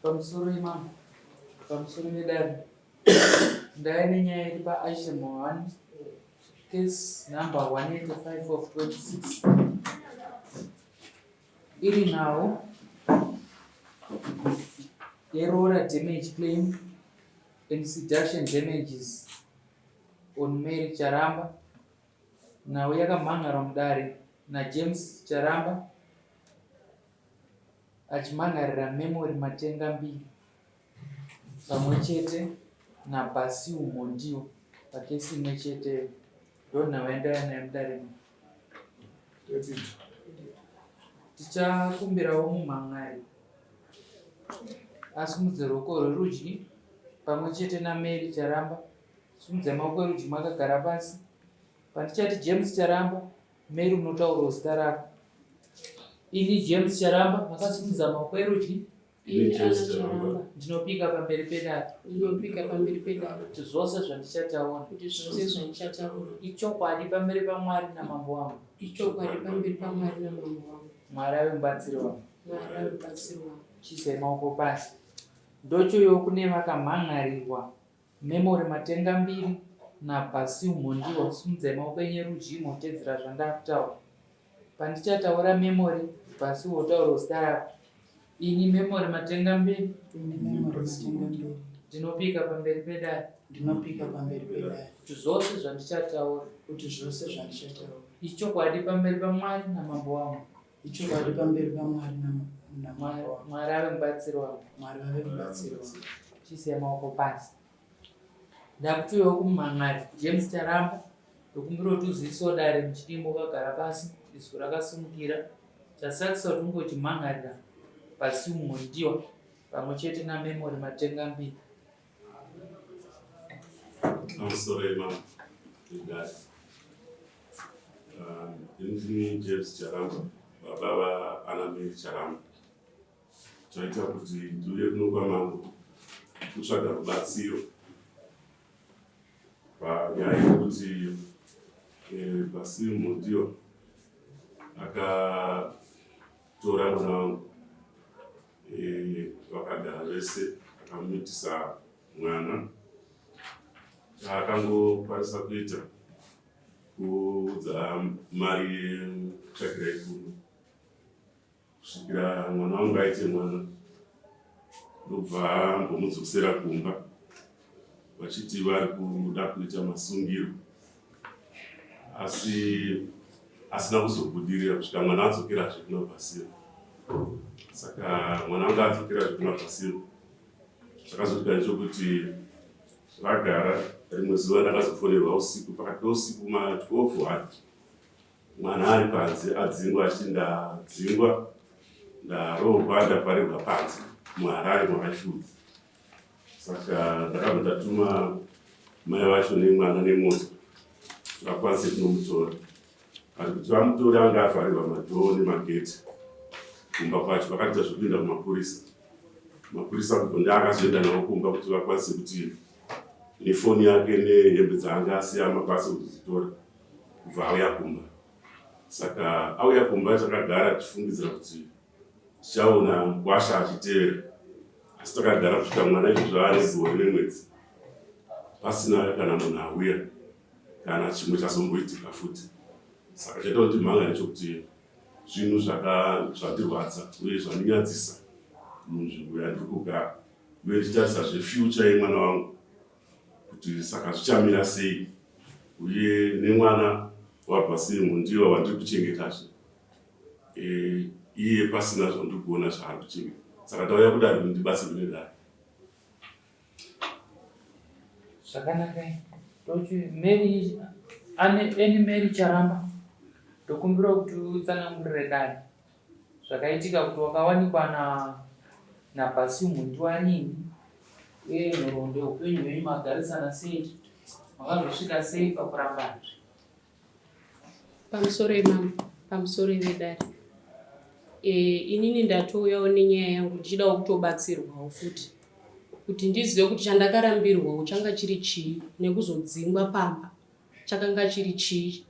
Pamusoro imambo, pamusoro vedare, ndaya nenyaya iri paitem 1 case number 185 of 26 iri nhau yeroora damage claim and seduction damages on Mary Charamba. Nhau yakamhan'arwa mudare naJames Charamba achimhan'arira Memory Matengambiri pamwe chete naBasil Mhondiwa pakesi imwe cheteyo. Ndonhau yandauya nayo mudare muno. Tichakumbirawo mumhan'ari asimudze ruoko rwerudyi pamwe chete naMary Charamba. Simudzai maoko erudyi makagara pasi. Pandichati James Charamba, Mary unotaurawo zita rako. Ini James Charamba makasimudza maoko erudyi. Ini James Charamba. Ndinopika pamberi pedare. Ndinopika pamberi pedare. Kuti zvose zvandichataura. Kuti zvose zvandichataura. Ichokwadi pamberi paMwari namambo wangu. Ichokwadi pamberi paMwari namambo wangu. Mwari ave mubatsiri wangu. Mwari ave mubatsiri wangu. Chiisai maoko pasi. Ndochoyo kune vakamhan'arirwa Memory Matengambiri naBasil Mhondiwa simudzai maoko enyu erudyi motedzera zvandakutaura. Pandichataura Memory, Basil wotaura zita rako. Ini Memory Matengambiri. Ini Memory Matengambiri. Ndinopika pamberi pedare. Ndinopika pamberi pedare. Kuti zvose zvandichataura. Kuti zvose zvandichataura. Ichokwadi pamberi paMwari namambo wangu. Ichokwadi pamberi paMwari namambo wangu. Mwari ave mubatsiri wangu. Mwari vave mubatsiri wangu. Chiisai maoko pasi. Ndakutuyawo kumumhan'ari James Charamba ndokumbira kuti uzivisewo dare muchidimbu wakagara pasi izwi rakasimukira chasakisa kuti unge uchimhan'arira pasi umhondiwa pamwe chete naMemory Matengambiri. Pamusoro imam idare. Ndini James Charamba, baba vaAna Mary Charamba. Chaita kuti ndiuye kuno kwamambo kutsvaga rubatsiro panyaya yekuti eh, Basil Mhondiwa akatora mwana wangu eh, vakagara vese akamuitisa mwana chaakangokwanisa kuita kuudza mari yekutsvakirai kuno kusvikira mwana wangu aite mwana ndobva ambomudzosera kumba vachiti vari kuda kuita masungiro asi asina kuzobudirira kusvika mwana adzokerazve kuna Basiro. Saka mwana wangu adzokerazve kuna Basiro, chakazoitika ndechokuti vagara rimwe zuva ndakazofonerwa usiku pakati peusiku ma 12 1 mwana ari panze adzingwa achiti ndadzingwa ndarohwa ndavharirwa panze muHarare mwakashudzi Saka ndakabva ndatuma mai vacho nemwana nemota vakwanise kunomutora but kuti vamutore anga avharirwa madhoo nemagate kumba kwacho vakaita zvekuenda kumapurisa mapurisa kubva ndaakazoenda navo kumba kuti vakwanise kuti nefoni yake nehembe dzaanga asiya makwanise kuzodzitora kubva auya kumba saka auya kumba takagara tichifungidzira kuti Tichaona mukwasha achitevera asi takagara kusvika mwana izvozvo ane gore nemwedzi pasina kana munhu auya kana chimwe chazomboitika futi. Saka chaita kuti ndimhanga ndechekuti zvinhu zvandirwadza uye zvandinyadzisa munzvimbo yandiri kugara uye ndichitarisa zvefuture yemwana wangu kuti saka zvichamira sei uye nemwana wabva sei mundiwa wandiri kuchengetazve Eh, iye pasina zvandiri kuona zvaari kuchema saka tauya kudare kuti ndibatsirwe nedare zvakanaka tochi mary ane eni mary charamba ndokumbira kuti utsanangurire dare zvakaitika kuti wakawanikwa na nabhasiu mundiwanini uye nhoroondo yeupenyu hwenyu magarisana sei makazosvika sei pakurambana Pamusoro imambo, pamusoro vedare. E, inini ndatouyawo nenyaya yangu ndichidawo kutobatsirwawo futi kuti ndizive kuti chandakarambirwawo changa chiri chii nekuzodzingwa pamba chakanga chiri chii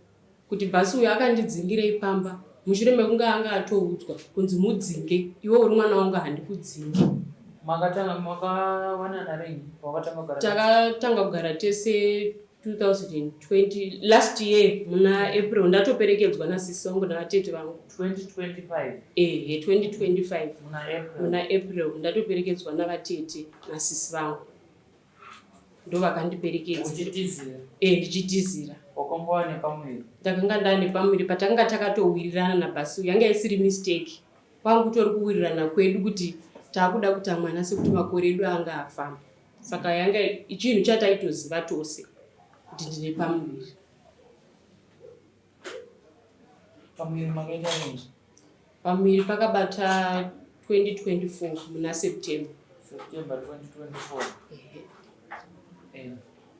kuti bhasi uyo akandidzingirei pamba mushure mekunge anga atoudzwa kunzi mudzinge iwe uri mwana wangu handikudzingi. Makatanga makawanana rini? Wakatanga kugara? Takatanga kugara tese 2020 last year muna April ndatoperekedzwa nasisi vangu navatete vangu. 2025. Ehe 2025. Muna April. Muna April ndatoperekedzwa navatete nasisi vangu. Ndovakandiperekedza. Uchitizira? Eh ndichitizira. Wakanga wane pamuviri? Ndakanga ndane pamuviri patakanga takatowirirana naBasil yanga isiri mistake. Kwangu kutori kuwirirana kwedu kuti takuda kuita mwana sekuti makore edu anga afamba saka yanga chinhu chataitoziva tose kuti ndine pamuviri. Pamuviri makaita rinji? Pamuviri pakabata 2024 muna September. September 2024. Ehe. Eh.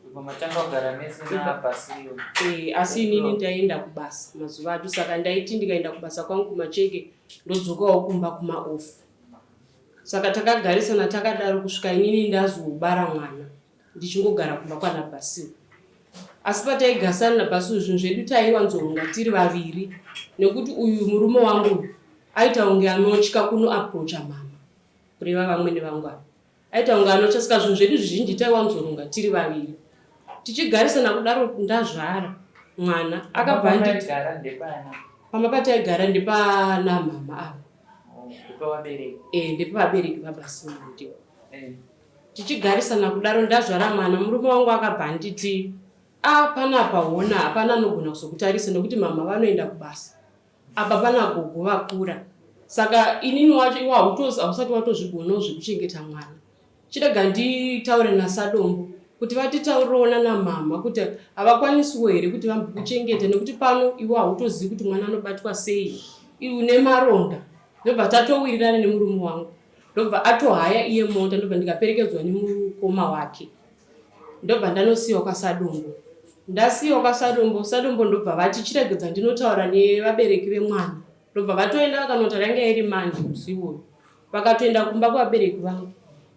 Kubva matanga kugara mese naBasilio. Eh, asi inini ndaenda kubasa mazuva acho saka ndaiti ndikaenda kubasa kwangu kumacheke ndodzokawo kumba kumaoff. Saka takagarisana takadaro kusvika inini ndazobara mwana ndichingogara kumba kwana Basil. Asi pataigasana naBasil zvinhu zvedu taiwanzoronga tiri vaviri nekuti uyu murume wangu uyu aita kunge anotya kunoaprocha mama kureva vamwene vangu ava. Aita kunge anotya saka zvinhu zvedu zvizhinji taiwanzoronga tiri vaviri. Tichigarisana kudaro ndazvara mwana akabva anditi pamba pataigara ndepana mama ava. Oh, eh, ndepevabereki vaBasima ndivo. Eh. Tichigarisana kudaro ndazvara mwana murume wangu akabva anditi a ah, panapa hona hapana anogona kuzokutarisa nekuti mama vanoenda kubasa. Apa pana gogo vakura saka inini wacho iwe hausati watozvigonawo zvekuchengeta mwana. Chirega nditaure naSadombo kuti vatitaurirewo nana mhamha kuti havakwanisiwo here kuti vambokuchengeta nekuti pano iwe hautozivi kuti mwana anobatwa sei une maronda. Ndobva tatowirirana nemurume wangu ndobva atohaya iye mota ndobva ndikaperekedzwa nemukoma wake. Ndobva ndanosiiwa kwaSadombo. Ndasiiwa kwaSadombo, Sadombo ndobva vati chiregedza ndinotaura nevabereki vemwana. Ndobva vatoenda vakanotaura yanga iri manje musi iwoyo. Vakatoenda kumba kwevabereki vangu.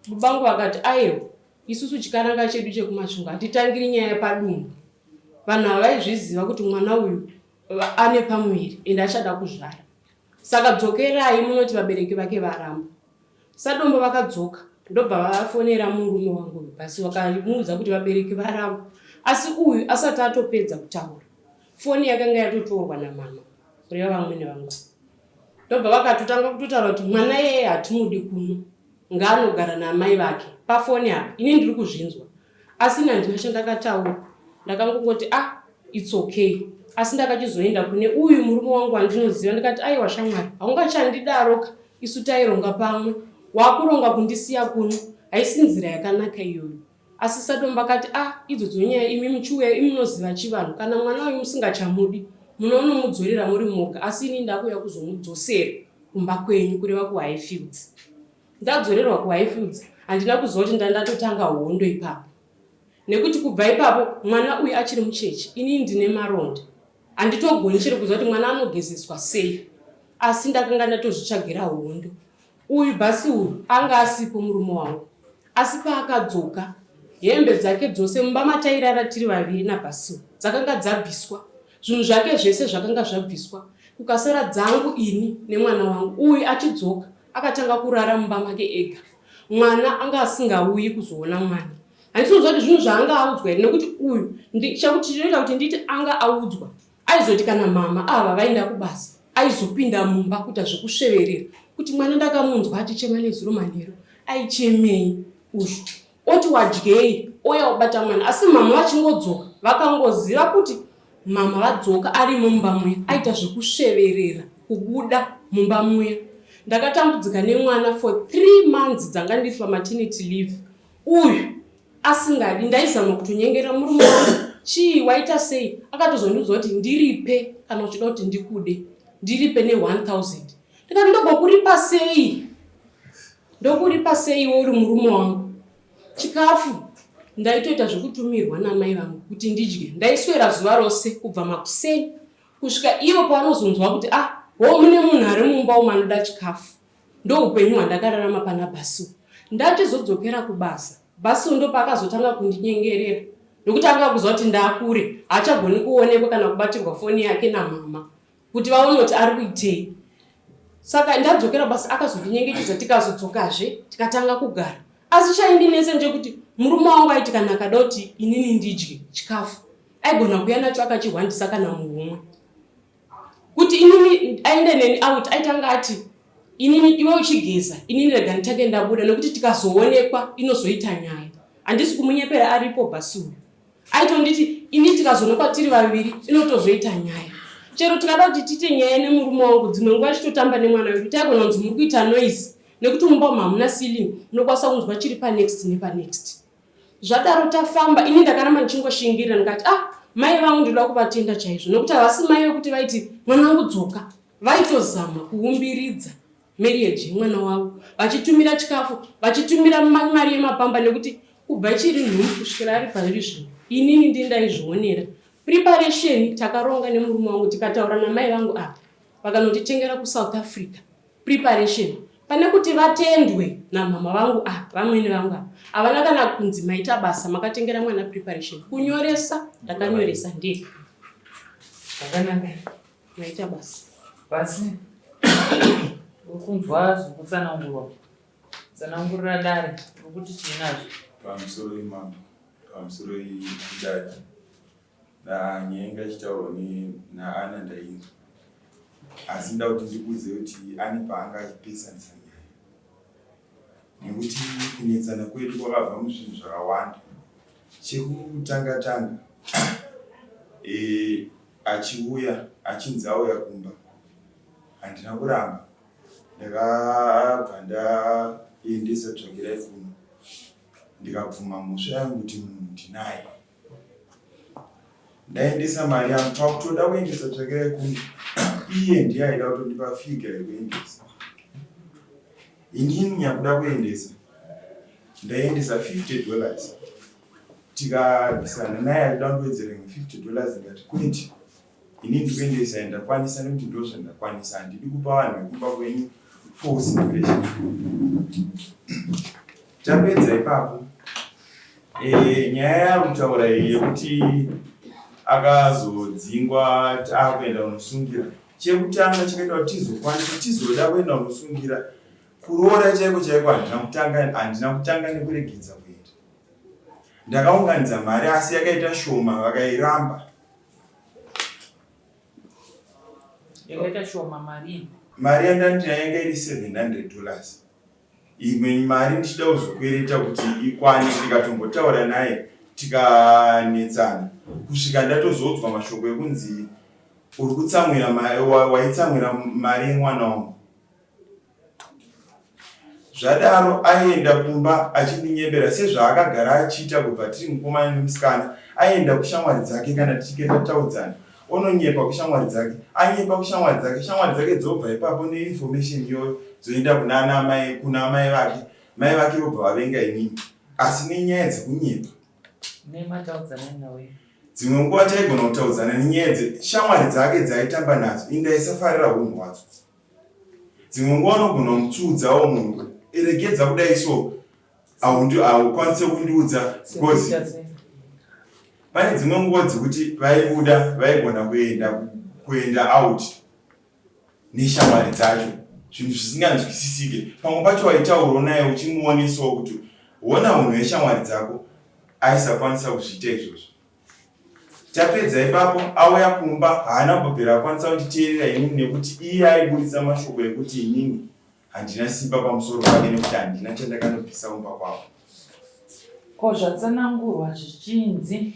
Baba vangu vakati ayewa isusu chikaranga chedu chekuMasvingo hatitangiri nyaya padumbu. Vanhu ava vaizviziva kuti mwana uyu ane pamuviri ende achada kuzvara. Saka dzokerai munoti vabereki vake varamba. Sadombo vakadzoka ndobva vafonera murume wangu uyu basi vakamuudza kuti vabereki varamba asi uyu asati atopedza kutaura foni yakanga yatotorwa namama kureva vamwene vangu ndobva vakatotanga kutotaura kuti mwana iyeye hatimudi kuno ngaanogara naamai vake pafoni apa ini ndiri kuzvinzwa Asi ini handina chandakataura ndakangongoti ah it's okay asi ndakachizoenda kune uyu murume wangu wandinoziva ndikati aiwa shamwari haungachandidaroka isu taironga pamwe wakuronga kundisiya kuno haisi nzira yakanaka iyoyo asi sadomba akati ah idzodzo nyaya imi muchiuya imi munoziva chivanhu kana mwana uyu musingachamudi munonomudzorera muri moga asi ini ndakuuya kuzomudzosera kumba kwenyu kureva kuhighfields Ndadzorerwa kuHighfields handina kuziva kuti ndandatotanga hondo ipapo nekuti kubva ipapo mwana uyu achiri mucheche inini ndine maronda handitogoni chero kuziva kuti mwana anogezeswa sei asi ndakanga ndatozvitsvagira hondo uyu bhasi uyu anga asipo murume wangu asi paakadzoka hembe dzake dzose mumba matairara tiri vaviri nabhasiu dzakanga dzabviswa zvinhu zvake zvese zvakanga zvabviswa kukasara dzangu ini nemwana wangu uyu achidzoka Akatanga kurara mumba make ega. Mwana anga asingauyi kuzoona mwana. Handisi kuziva kuti zvinhu zvaanga audzwa here nekuti uyu chakuti chinoita kuti nditi anga audzwa aizoti kana mama ava vaenda kubasa aizopinda mumba kuita zvekusveverera kuti mwana ndakamunzwa achichema nezuro manheru aichemei uyu oti wadyei ouya obata mwana asi mama vachingodzoka vakangoziva kuti mama vadzoka arimo mumba muya aita zvekusveverera kubuda mumba muya ndakatambudzika nemwana for three months dzanga ndiri pamaternity leave uyu asingadi ndaizama kutonyengera murume wangu chii waita sei akatozondiudza kuti ndiripe kana uchida kuti ndikude ndiripe ne1000 ndikati ndogokuripa sei Ndokuripa sei iwe uri murume wangu? Chikafu ndaitoita zvekutumirwa namai vangu kuti ndidye. Ndaiswera zuva rose kubva makuseni kusvika ivo pavanozonzwa kuti ah hoo mune munhu ari mumba umu anoda chikafu. Ndoupenyu hwandakararama pana Basil. Ndachizodzokera kubasa, Basil ndopaakazotanga kundinyengerera nokuti anga akuziva kuti ndakure haachagoni kuonekwa kana kubatirwa foni yake namama. kuti vaone kuti ari kuitei. Saka ndadzokera basa akazondinyengetedza tikazodzokazve tikatanga kugara. Asi chaindinetsa ndechekuti murume wangu aiti kana akada kuti inini ndidye chikafu aigona kuuya nacho akachihwandisa kana muhomwe. Kuti inini aende neni out aitanga ati inini iwe uchigeza inini rega nditange ndabuda nekuti tikazoonekwa inozoita nyaya. Handisi kumunyepera aripo basi uyu. Aitonditi ini tikazoonekwa tiri vaviri inotozoita nyaya. Chero tikada kuti tiite nyaya nemurume wangu dzimwe nguva tichitotamba nemwana wedu taigona kunzi muri kuita noise nekuti mumba umu hamuna ceiling unokwanisa kunzwa chiri panext nepanext. Zvadaro tafamba ini ndakaramba ndichingoshingirira ndikati ah mai vangu ndinoda kuvatenda chaizvo nekuti havasi mai vekuti vaiti mwana wangu dzoka vaitozama kuumbiridza marriage yemwana wavo vachitumira chikafu vachitumira mari yemapamba nekuti kubva ichiri nhumbu kusvikira ari pairi zvino inini ndini ndaizvionera preparation takaronga nemurume wangu tikataura namai vangu apa vakanotitengera kusouth africa preparation pane kuti vatendwe namama vangu ah vamwene vangu ava havana kana kunzi maita basa makatengera mwana preparation kunyoresa ndakanyoresa ndega zvakanaka maita basa basi uri kunzwa zvekutsanangurwa tsanangurira dare uri kuti chii nazvo Pamusoro imambo, pamusoro idare. Nyaya inga ichitaurwa naAna ndainzwa. Asi ndoda kuti ndikuudze kuti ane paanga achipesanisa nyaya. Nekuti kunetsana kwedu kwakabva muzvinhu zvakawanda. Chekutanga tanga achiuya achinzi auya kumba handina kuramba ndakabva ndaendesa tsvakirai kuno ndikabvuma mhosva yangu kuti munhu ndinaye ndaendesa mari yangu pakutoda kuendesa tsvakirai kuno iye ndiye aida kutondipa figure yekuendesa inini nyakuda kuendesa ndaendesa 50 dollars tikabvisana naye achida kundowedzera imwe 50 dollars ndikati kwete inini ndikuendesa ndakwanisa nekuti ndo zvandakwanisa handidi kupa vanhu vekumba kwenyu false impression tapedza ipapo nyaya yaari kutaura iyi yekuti akazodzingwa akuenda kunosungira chekutanga chakaita kuti tizokwanisa tizoda kuenda kunosungira kuroora chaiko chaiko handina kutanga nekuregedza kuenda ndakaunganidza mari asi yakaita shoma vakairamba yakaita shoma mari mari yandandinayo yanga iri 700 dollars imwe mari ndichida kuzokwereta kuti ikwane ndikatombotaura naye tikanetsana kusvika ndatozoudzwa mashoko ekunzi uri kutsamwira waitsamwira mari yemwana wangu zvadaro aienda kumba achindinyebera sezvaakagara achiita kubva tiri mukomana nemusikana aienda kushamwari dzake kana tichinge tataudzana ononyepa kushamwari dzake anyepa kushamwari dzake shamwari dzake dzobva ipapo neinformation iyoyo dzoenda kuna amai vake mai vake vobva vavenga inini asi nenyaya dzekunyepa dzimwe nguva taigona kutaudzana nenyaya dzeshamwari dzake dzaaitamba nadzo ini ndaisafarira unhu hwadzo dzimwe nguva unogona kumutsiudzawo munhu regedza kudai so haukwanise kundiudza because pane dzimwe nguva dzekuti vaibuda vaigona kuenda out neshamwari dzacho zvinhu zvisinganzwisisike pamwe pacho waitaurawo naye uchimuonesawo kuti hona unhu hweshamwari dzako aisakwanisa kuzviita izvozvo tapedza ipapo auya kumba haana kubvira akwanisa kunditeerera inini nekuti iye aiburitsa mashoko ekuti inini handina simba pamusoro pake nekuti handina chandakanobvisa kumba kwavo ko zvatsanangurwa zvichinzi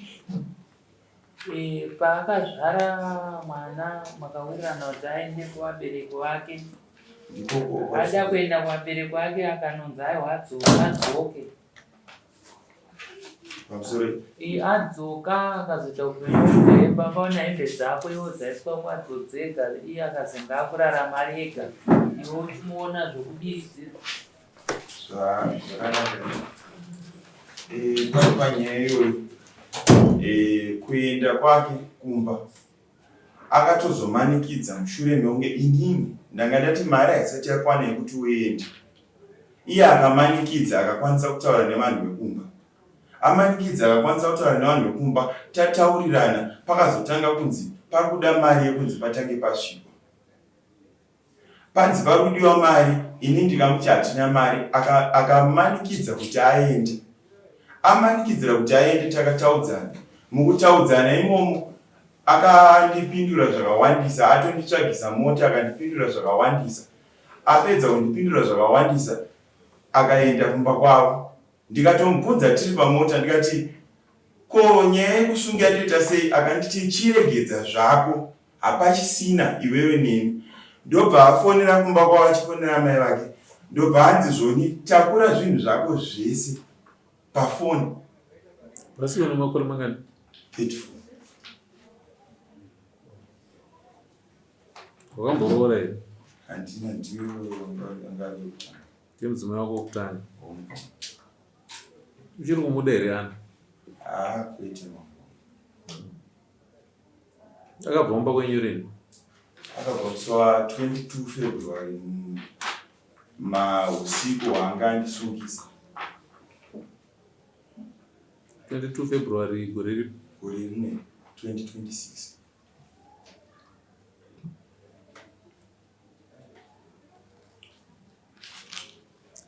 paakazvara mwana makawirirana kuti aende kuvabereki vake ada kuenda kuvabereki vake akanonzi aiwa adzoke adzoka akazoita upenyu hwekuhemba akaona hembe dzako iwo dzaiswa kwadzo dzega iye akazenge akurarama ari ega iwe uchimuona zvokubiridzira zvakanaka pari panyaya iyoyo kuenda kwake kumba akatozomanikidza mushure mekunge inini ndanga ndati mari haisati yakwana yekuti uende iye akamanikidza akakwanisa kutaura nevanhu vekumba amanikidza akakwanisa kutaura nevanhu vekumba tataurirana pakazotanga kunzi pari kuda mari yekunzi patange pasvikwa. Panzi pari kudiwa mari ini ndikamuti hatina mari akamanikidza aka kuti aende. Amanikidzira kuti aende takataudzana. Mukutaudzana imomo akandipindura zvakawandisa atonditsvagisa mota akandipindura zvakawandisa. Apedza kundipindura zvakawandisa akaenda kumba kwavo. Ndikatomubvunza tiri pamota ndikati ko nyaya yekusunga yatoita sei akanditi chiregedza zvako hapachisina iwewe neni ndobva afonera kumba kwavo achifonera amai vake ndobva anzi zvoni takura zvinhu zvako zvese pafoni Basi une makore mangani? 34 Wakamboroora here? Handina ndiyo anga ari wekutanga. Ndiye mudzimai wako wekutanga. Uchiri kumuda here Ana? Ah, kwete mambo. Akabva kumba kwenyu rini? Akabva musi wa 22 February mahusiku hwaanga andisungisa. 22 February gore ripi? Gore rine 2026.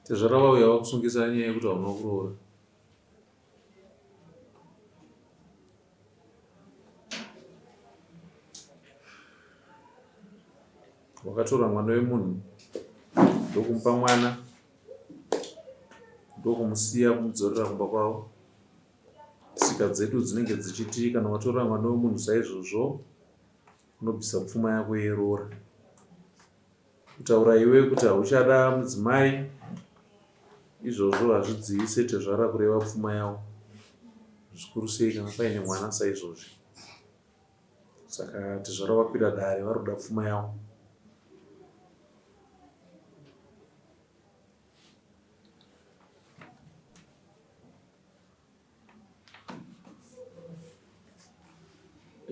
Tezvara vauya vakusungisa nyaya yekuti hauna kuroora. Wakatora mwana wemunhu ndokumupa mwana ndokumusiya kumudzorera kumba kwavo. Tsika dzedu dzinenge dzichiti kana watora mwana wemunhu saizvozvo unobvisa pfuma yako yeroora. Kutaura iwe kuti hauchada mudzimai izvozvo hazvidzivise tezvara kureva pfuma yavo zvikuru sei kana paine mwana saizvozvi. Saka tezvara vakwira dare vari kuda pfuma yavo.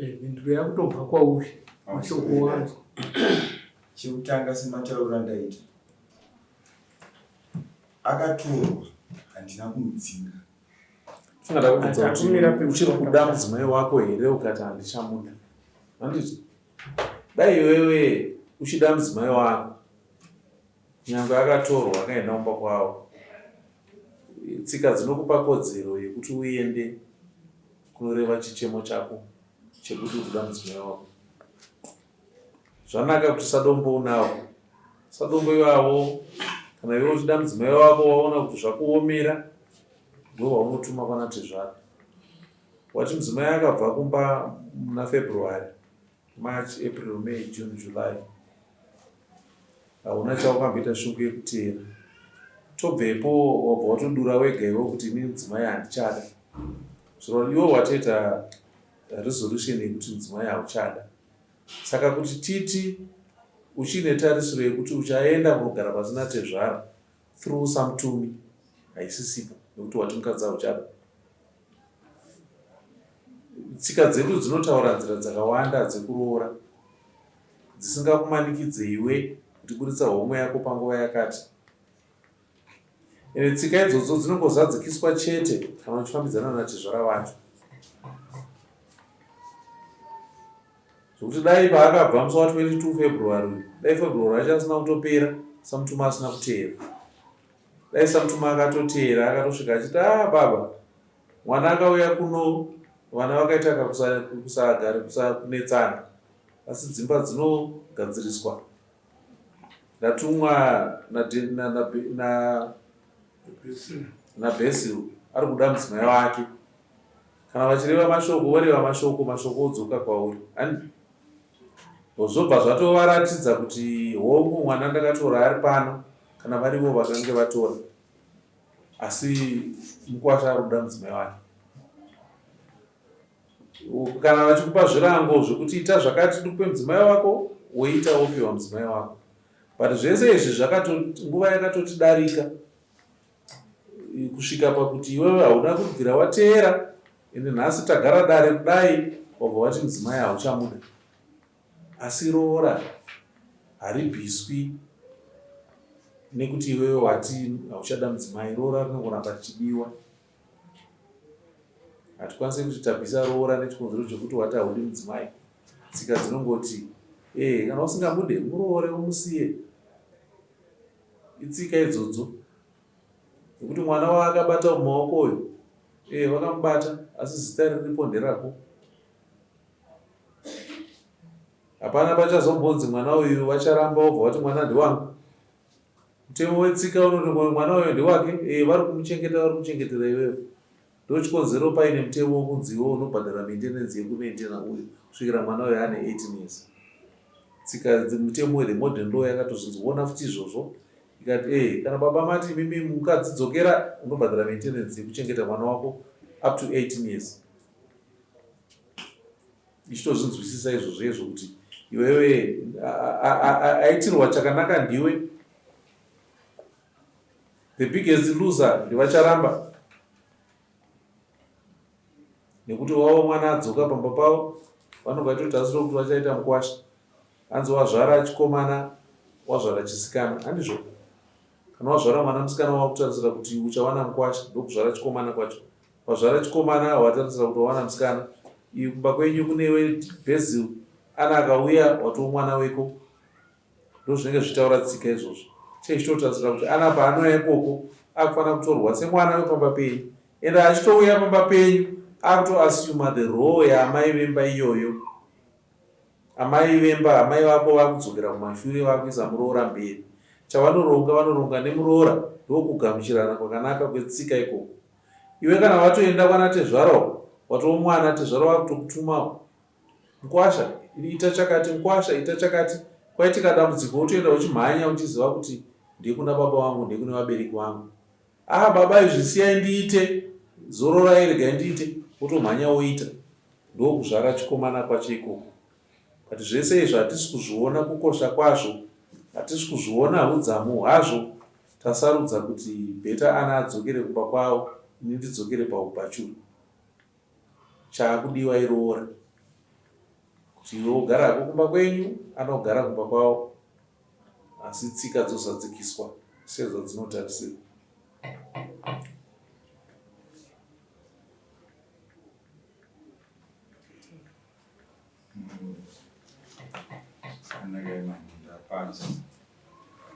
Eh, mhinduro yakutobva kwauri mashoko wanzwa. Chekutanga sematauriro andaita akatorwa handina kumudzinga. Funga ndakubvunza kuti uchiri kuda mudzimai wako here ukati handichamuda. Handiti? Dai iwewe uchida mudzimai wako nyangwe akatorwa akaenda kumba kwavo Tsika dzinokupa kodzero yekuti uende kunoreva chichemo chako chekuti uri kuda mudzimai wako. Zvanaka kuti sadombo unawo. Sadombo ivavo kana iwe uchida mudzimai wako waona kuti zvakuomera ndivo vaunotuma kwana tezvara. Wati mudzimai akabva kumba muna February March, April, May, June, July hauna chawakamboita shungu yekuteera. Tobvepo wabva watodura wega iwe kuti ini mudzimai handichada. Zvino iwe watoita resolution yekuti mudzimai hauchada. Saka kuti titi uchine tarisiro yekuti uchaenda kunogara pasina tezvara through samutumi haisisipo nekuti wati mukadzi hauchada. Tsika dzedu dzinotaura nzira dzakawanda dzekuroora dzisingakumanikidze iwe kuti buritsa homwe yako panguva yakati. Ende tsika idzodzo dzinongozadzikiswa chete kana uchifambidzana natezvara vacho. Zvekuti dai paakabva musi wa 22 February uyu, dai February acho asina kutopera, Samutuma asina kuteera. Dai Samutuma akatoteera akatosvika achiti ah baba Mwana akauya kuno vana vakaita kakusagara kusakunetsana asi dzimba dzinogadziriswa. Ndatumwa naBasil ari kuda mudzimai wake. Kana vachireva mashoko voreva mashoko, mashoko odzoka kwauri. Handi? Zvobva zvatovaratidza kuti hongu mwana ndakatora ari pano kana varivo vakange vatora. Asi mukwasha ari kuda mudzimai wake. Kana vachikupa zvirango zvekuti ita zvakati ndikupe mudzimai wako, woita wopiwa mudzimai wako. But zvese izvi zvakato nguva yakatotidarika kusvika pakuti iwewe hauna kubvira wateera ende nhasi tagara dare kudai wabva wati mudzimai hauchamuda. Asi roora haribviswi nekuti iwewe wati hauchada mudzimai, roora rinongoramba richidiwa. Hatikwanise kuti tabvisa roora nechikonzero chekuti wati haudi mudzimai. Tsika dzinongoti ee kana usingamude muroore umusiye. Itsika idzodzo nekuti mwana waakabata mumaoko uyu eh vakamubata asi zita riripo nderako. Hapana pachazombonzi mwana uyu vacharamba wobva vati mwana ndewangu. Mutemo wetsika unoti mwana uyo ndewake eh vari kumuchengeta vari kumuchengetera iwewe. Ndochikonzero paine mutemo wekunzi iwe unobhadhara maintenance yekumaintainer uyu kusvikira mwana uyu ane 18 years. Tsika mutemo the modern law yakatozvinzwa futi izvozvo ikati eh kana baba mati imimi mukadzi dzokera unobhadhara maintenance yekuchengeta mwana wako up to 18 years. Ichitozvinzwisisa izvozvo izvo kuti iwewe aitirwa chakanaka ndiwe The biggest loser ndiVaCharamba nekuti wavo mwana adzoka pamba pavo vanobva vaitotarisira kuti vachaita mukwasha hanzi wazvara chikomana wazvara chisikana handizvo kana wazvara mwana musikana wakutarisira kuti uchawana mukwasha ndokuzvara chikomana kwacho wazvara chikomana watarisira kuti wawana musikana iyi kumba kwenyu kunewe Basil ana akauya watoo mwana weko Ndozvinenge zvichitaura tsika izvozvo. Chii chitotarisira kuti Ana paanouya ikoko akufanira kutorwa semwana wepamba penyu and achitouya pamba penyu akuto assumer the role yaamai vemba iyoyo. Amai vemba, amai vako vakudzokera kumashure vakuisa muroora mberi. Chavanoronga vanoronga nemuroora ndokugamuchirana kwakanaka kwetsika ikoko. Iwe kana watoenda kwana tezvara uko watova mwana tezvara vakutokutumawo Mkwasha ita chakati, mkwasha ita chakati. Kwaitika dambudziko wotoenda uchimhanya uchiziva kuti ndekuna baba vangu, ndekune vabereki vangu. Ah baba izvi siyai ndiite, zororai regai ndiite, wotomhanya woita. Ndokuzvara chikomana kwacho ikoko. But zvese izvi hatisi kuzviona kukosha kwazvo, hatisi kuzviona hudzamu hwazvo. Tasarudza kuti better ana adzokere kumba kwavo, ini ndidzokere paubhachura. Chaakudiwa iroora kuti iwe wogara hako kumba kwenyu anogara kumba kwavo asi tsika dzozadzikiswa sezvadzinotarisirwa. Anakai manhinda panze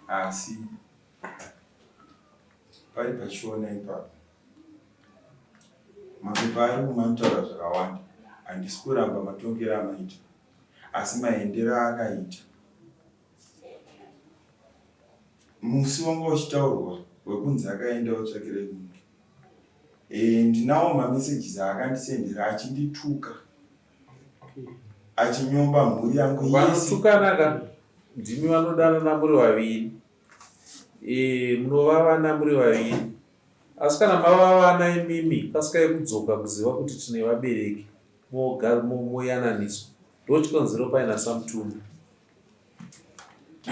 asi pari pachiona ipapo Mapepa ari kumanotaura zvakawanda. Handisi kuramba matongero amaita asi maendero aakaita musi wanga uchitaurwa wekunzi akaenda otsvakirei munhu e, ndinawo mamessages aakandisendera achindituka achinyomba mhuri yangu yese. Vanotukana ka ndimi vanodanana muri vaviri e, munovavana muri vaviri Asi kana mava vana imimi kasikai kudzoka kuziva kuti tine vabereki moyananiswa ndochikonzero paina Samutumi.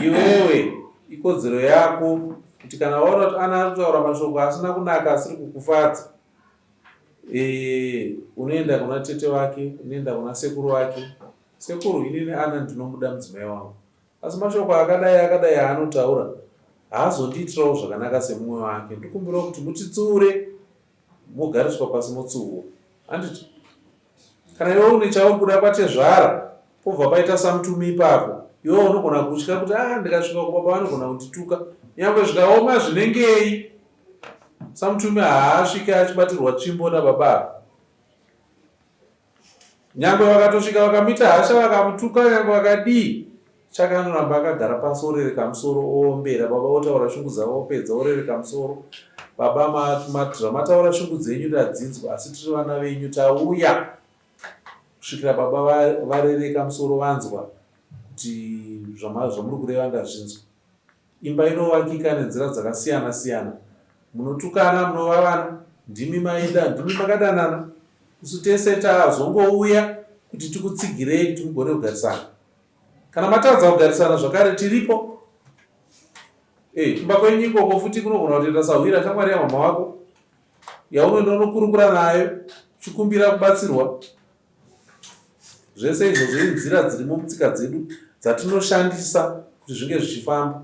Iwewe ikodzero yako kuti kana waona kuti ana ari kutaura mashoko asina kunaka asiri kukufadza e, unoenda kuna tete vake unoenda kuna sekuru vake sekuru inini ana ndinomuda mudzimai wangu Asi mashoko akadai akadai aanotaura haazondiitirawo zvakanaka semumwe wake. Ndikumbirawo kuti mutitsiure mogariswa pasi motsiurwa. Handiti? Kana iwe une chauri kuda kwatezvara pobva paita samutumi ipapo, iwe unogona kutya kuti ah ndikasvika kubaba vanogona kundituka. Nyangwe zvikaoma zvinengei, samutumi haasvike achibatirwa tsvimbo nababa ava. Nyangwe vakatosvika vakamuita hasha vakamutuka nyangwe vakadii Chaka anoramba akagara pasi orereka musoro oombera baba votaura shungu dzavo opedza orereka musoro baba zvamataura shungu dzenyu ndadzinzwa asi tiri vana venyu tauya kusvikira baba varereka musoro vanzwa kuti zvamuri kureva ndazvinzwa Imba inovakika nenzira dzakasiyana siyana. Munotukana, munovavana, ndimi maida, ndimi makadanana. Isu tese tazongouya kuti tikutsigirei kuti mugone kugarisana. Kana matadza kugarisana zvakare tiripo. Eh, kumba kwenyu ikoko futi kunogona kutoita sahwira shamwari yamama wako yaunoenda unokurukura nayo uchikumbira kubatsirwa. Zvese izvozvo inzira dzirimo mutsika dzedu dzatinoshandisa kuti zvinge zvichifamba.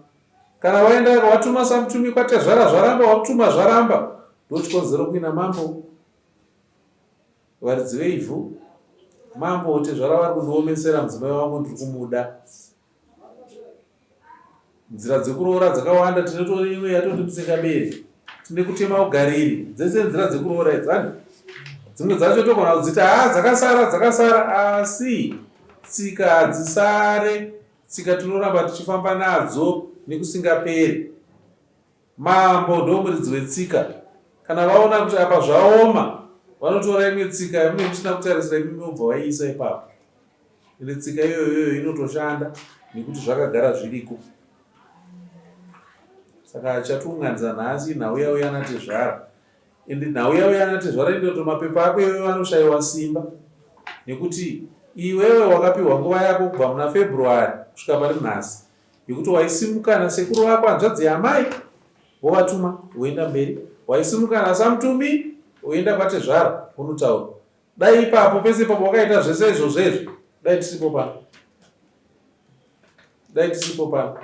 Kana waenda watuma samutumi kwatezvara zvaramba, watuma zvaramba, ndochikonzero kuina mambo varidzi veivhu. Mambo tezvara vari kundiomesera mudzimai wangu ndiri kumuda. Nzira dzekuroora dzakawanda tinotori imwe yatoti musingaberi. Tine kutema ugariri. Dzese nzira dzekuroora idzi ani? Dzimwe dzacho togona kudziti haa dzakasara dzakasara asi tsika hadzisare. Tsika tinoramba tichifamba nadzo nekusingaperi. Mambo ndomuridzi wetsika. Kana vaona kuti apa zvaoma vanotora imwe tsika yamunenge musina kutarisira imimi vobva vaiisa ipapo. Ende tsika iyoyoyo inotoshanda nekuti zvakagara zviriko. Saka chatiunganidza nhasi inhau yauya natezvara. Ende nhau yauya natezvara inoti mapepa ako iwewe anoshaiwa simba nekuti iwewe wakapiwa nguva yako kubva muna February kusvika pari nhasi yekuti waisimuka nasekuru vako hanzvadzi yaamai wovatuma woenda mberi, waisimuka naSamutumi woenda kwatezvara wonotaura. Dai ipapo pese ipapo wakaita zvese izvozvo izvo dai tisipo pano, dai tisipo pano.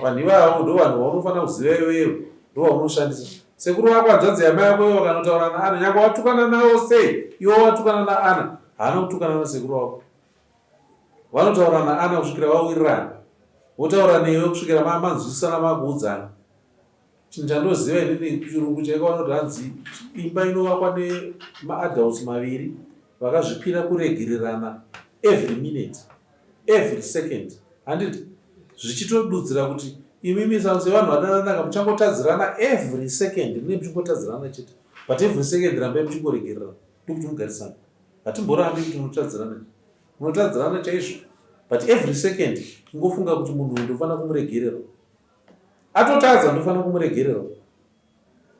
Vanhu ivavo ndo vanhu vaunofanira kuziva iwewe, ndo vaunoshandisa. Sekuru vako hanzvadzi yamai vako iwe vakanotaura naAna, nyangwe watukana navo sei, iwe watukana naAna, haana kutukana nasekuru vako. Vanotaura naAna kusvikira vawirirana, votaura newe kusvikira manzwisisana makuudzana. Chinhu chandoziva inini kuchirungu chaiko vanoti hanzi imba inovakwa nemaadults maviri vakazvipira kuregererana every minute every second handiti zvichitodudzira kuti imimi sevanhu vadananaka muchangotadzirana every second munenge muchingotadzirana chete but every second rambai muchingoregererana ndokuti mugarisana hatimborambi kuti munotadzirana munotadzirana chaizvo but every second ingofunga kuti munhu uyu ndofanira kumuregerera Atotadza ndofanira kumuregerera.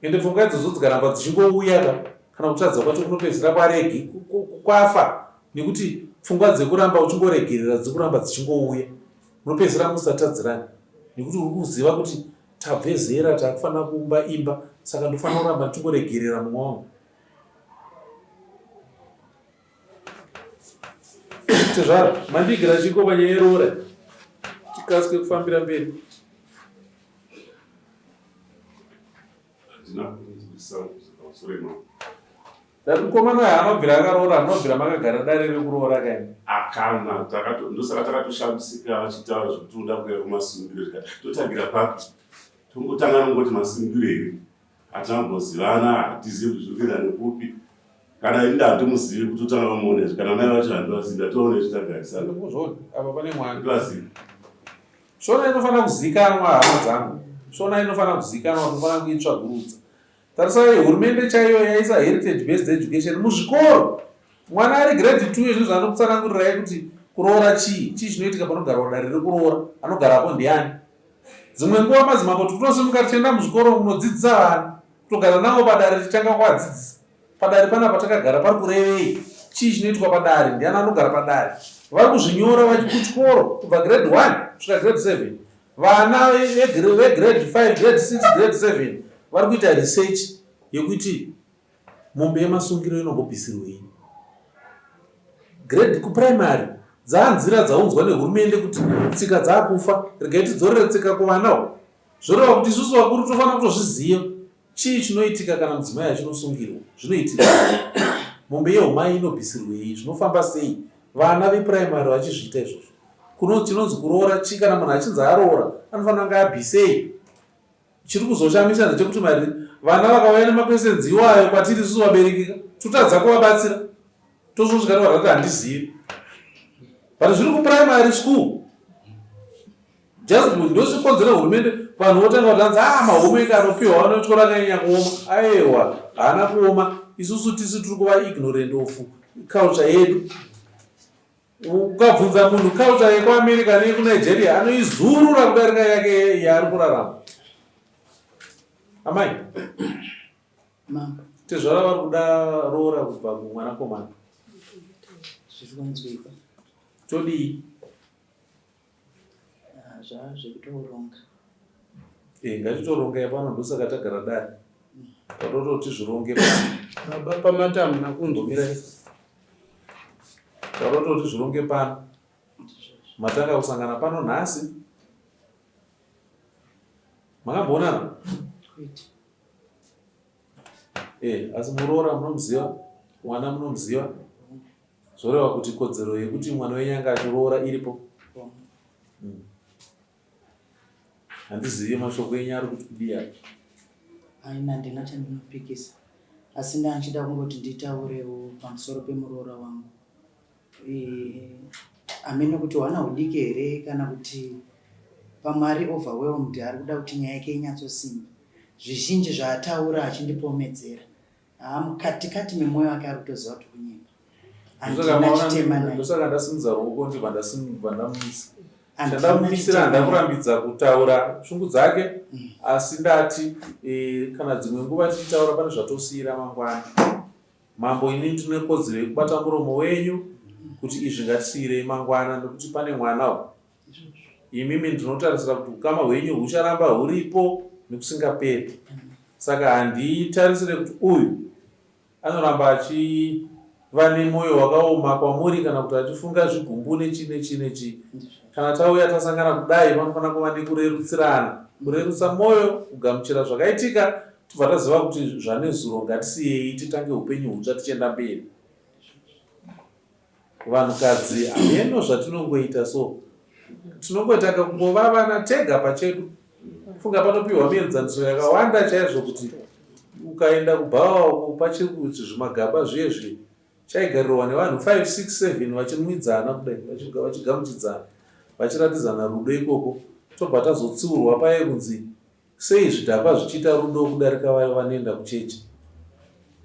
Ende pfungwa idzodzo dzikaramba dzichingouya ka kana kutadza kwacho kunopedzisira kwaregi kwafa nekuti pfungwa dzekuramba uchingoregerera dzikuramba dzichingouya. Munopedzisira musatadzirani nekuti uri kuziva kuti tabve zera takufanira kuumba imba saka ndofanira kuramba ndichingoregerera mumwe wangu. Tezvara, mandiigira chiko panyaya yeroora? Tikasike kufambira mberi. Handina kunzwisisa pamusoro imambo. Ndati mukomana uyu haanobvira akaroora, anobvira makagara dare rekuroora kaini. Akana, takato ndosaka takatoshamisika vachitaura zvekuti unoda kuuya kumasungiro tikati totangira papi? Tongotanga nongoti masungiro here? Hatina kumbozivana, hatizivi kuti zviri kuenda nekupi. Kana ini handimuzivi kuti utanga kumuona izvi, kana mai vacho handivazivi, ndatoona izvi tagarisana. Ndikuzviona, apa pane mwana. Handivazivi. Shona inofanira kuzikanwa hama dzangu. Shona inofanira kuzikanwa, tinofanira kuitsvagurudza. Tarisai hurumende chaiyo yaisa heritage based education muzvikoro. Mwana ari grade 2 izvo zvaanokutsanangurirai kuti kuroora chii, chii chinoitika panogarwa dare rekuroora, anogarapo ndiani. Dzimwe nguva madzimambo totosimuka tichienda muzvikoro kunodzidzisa vana, kutogara navo padare tichitanga kuvadzidzisa. Padare panapa takagara pari kurevei? Chii chinoitwa padare? Ndiani anogara padare? Vari kuzvinyora kuchikoro kubva grade 1 kusvika grade 7. Vana vegrade 5, grade 6, grade 7 vari kuita research yekuti Mombe yemasungiro inombobvisirwei? Grade kuprimary dzaanzira dzaunzwa nehurumende kuti tsika dzaakufa regai tidzorere tsika kuvana zvoreva kuti isusu vakuru tofanira kutozviziva chii chinoitika kana mudzimai achinosungirwa zvinoitika mombe yehumai inobvisirwei zvinofamba sei vana veprimary vachizviita izvozvo kuno chinonzi kuroora chii kana munhu achinzi aroora anofanira kunge abvisei Chiri kuzoshamisa ndechekuti mari vana vakauya nemaquestions iwayo kwatiri isusu vabereki ka totadza kuvabatsira tozosvika tovarati kuti handizivi but zviri kuprimary school just ndozvikonzera hurumende vanhu votanga kuti hanzi ah mahomework anopiwa vanotyora akanyanya kuoma aiwa haana kuoma isusu tisu tiri kuva ignorant of culture yedu Ukabvunza munhu culture yekuAmerica neyekuNigeria anoizurura kudarika yake yaari kurarama. Amai, Mambo. Tezvara vari kuda roora kubva kumwanakomana. Zviri kunzwikwa. Todii? Ah, zvava zvekutoronga. Eh, ngatitorongai pano ndosaka tagara dare. Tadototi zvironge pano. Baba pamati hamuna kunzwa. Mirai. Tadototi zvironge pano. Matanga kusangana pano nhasi. Makamboonana? Kwete. Eh, asi muroora munomuziva, mwana munomuziva. Zvoreva kuti kodzero yekuti mwana wenyu anga achiroora iripo. Mm. Handizive mashoko enyu ari kuti kudii apa. Aina handina chandinopikisa asi ndanchida kungoti nditaurewo pamusoro pemuroora wangu. Hameno kuti hwana hudiki here kana kuti pamwe ari overwhelmed ari kuda kuti nyaya yake inyatsosimba. Zvizhinji zvaataura achindipomedzera haa mukati kati memwoyo wake ari kutoziva kuti kunyepa. Handina chitema naye. Ndosaka ndasimudza ruoko ndibva ndamumisa. Handina Chandamumisira chitema naye. handakurambidza kutaura shungu dzake asi ndati kana dzimwe nguva tichitaura pane zvatosiira mangwana. Mambo ini ndine kodzero yekubata muromo wenyu kuti izvi ngatisiirei mangwana nekuti pane mwana uyu. Imimi ndinotarisira kuti ukama hwenyu hucharamba huripo nekusingaperi. Saka handitarisire kuti uyu anoramba achiva nemoyo wakaoma kwamuri kana kuti achifunga zvigumbu nechii nechii nechii. Kana tauya tasangana kudai panofanira kuva nekurerutsirana, kurerutsa moyo, kugamuchira zvakaitika tobva taziva kuti zvanezuro ngatisiyei titange upenyu hutsva tichienda mberi. Vanhukadzi hameno zvatinongoita so tinongoita kakungovavana tega pachedu. Funga panopiwa mienzaniso yakawanda chaizvo kuti ukaenda kubhawa uko pachiri kuti zvimagaba zviye zviye Chaigarirwa nevanhu 5, 6, 7 vachinwidzana kudai vachigamuchidzana vachiratidzana rudo ikoko tobva tazotsiurwa paye kunzi sei zvidhakwa zvichiita rudo kudarika vaya vanoenda kuchechi.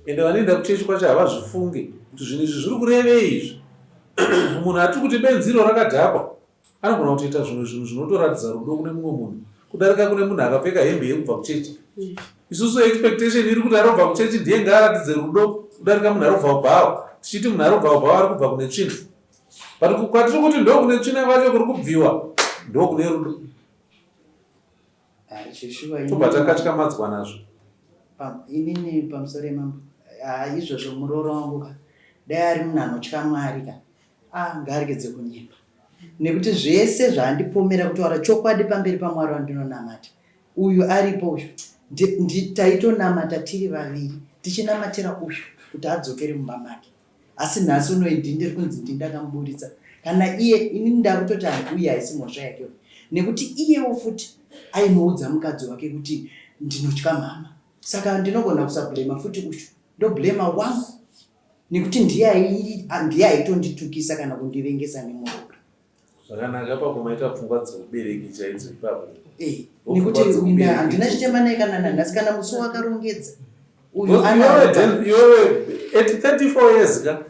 Ende vanoenda kuchechi kwacho havazvifunge kuti zvinhu izvi zviri kurevei izvi. Munhu atiri kuti benzi iro rakadhakwa Anogona kutoita zvimwe zvinhu zvinotoratidza rudo kune mumwe munhu kudarika kune munhu akapfeka hembe yekubva kuchechi. Isusu expectation iri kuti arobva kuchechi ndiye ngaaratidze rudo kudarika munhu arobva kubhawa. Tichiti munhu arobva kubhawa ari kubva kune tsvina. But kwatiri kuti ndokune tsvina kwacho kuri kubviwa ndokune rudo. Ah, Zveshuwa Tobva inini takatyamadzwa nazvo. inini pamusoro yemambo ah, izvozvo muroora wangu ka dai ari munhu anotya Mwari ka ah, ngaaregedze kunyepa nekuti zvese zvaandipomera kutaura chokwadi pamberi paMwari wandinonamata uyu aripo uyu taitonamata tiri vaviri tichinamatira uyu kuti adzokere mumba make asi nhasi unoyi ndini ndiri kunzi ndini ndakamuburitsa kana iye ini ndakutoti uye haisi mhosva yake nekuti iyewo futi ainoudza mukadzi wake kuti ndinotya mhama saka ndinogona kusablema futi uyu ndoblema wangu nekuti ndiye ndiye aitonditukisa kana kundivengesa nemuroora Zvakanaka ipapo maita pfungwa dzeubereki chaidzo ipapo. Eh, nekuti handina chitema naye kana nanhasi kana musi wakarongedza. Uyu iwewe at 34 years ka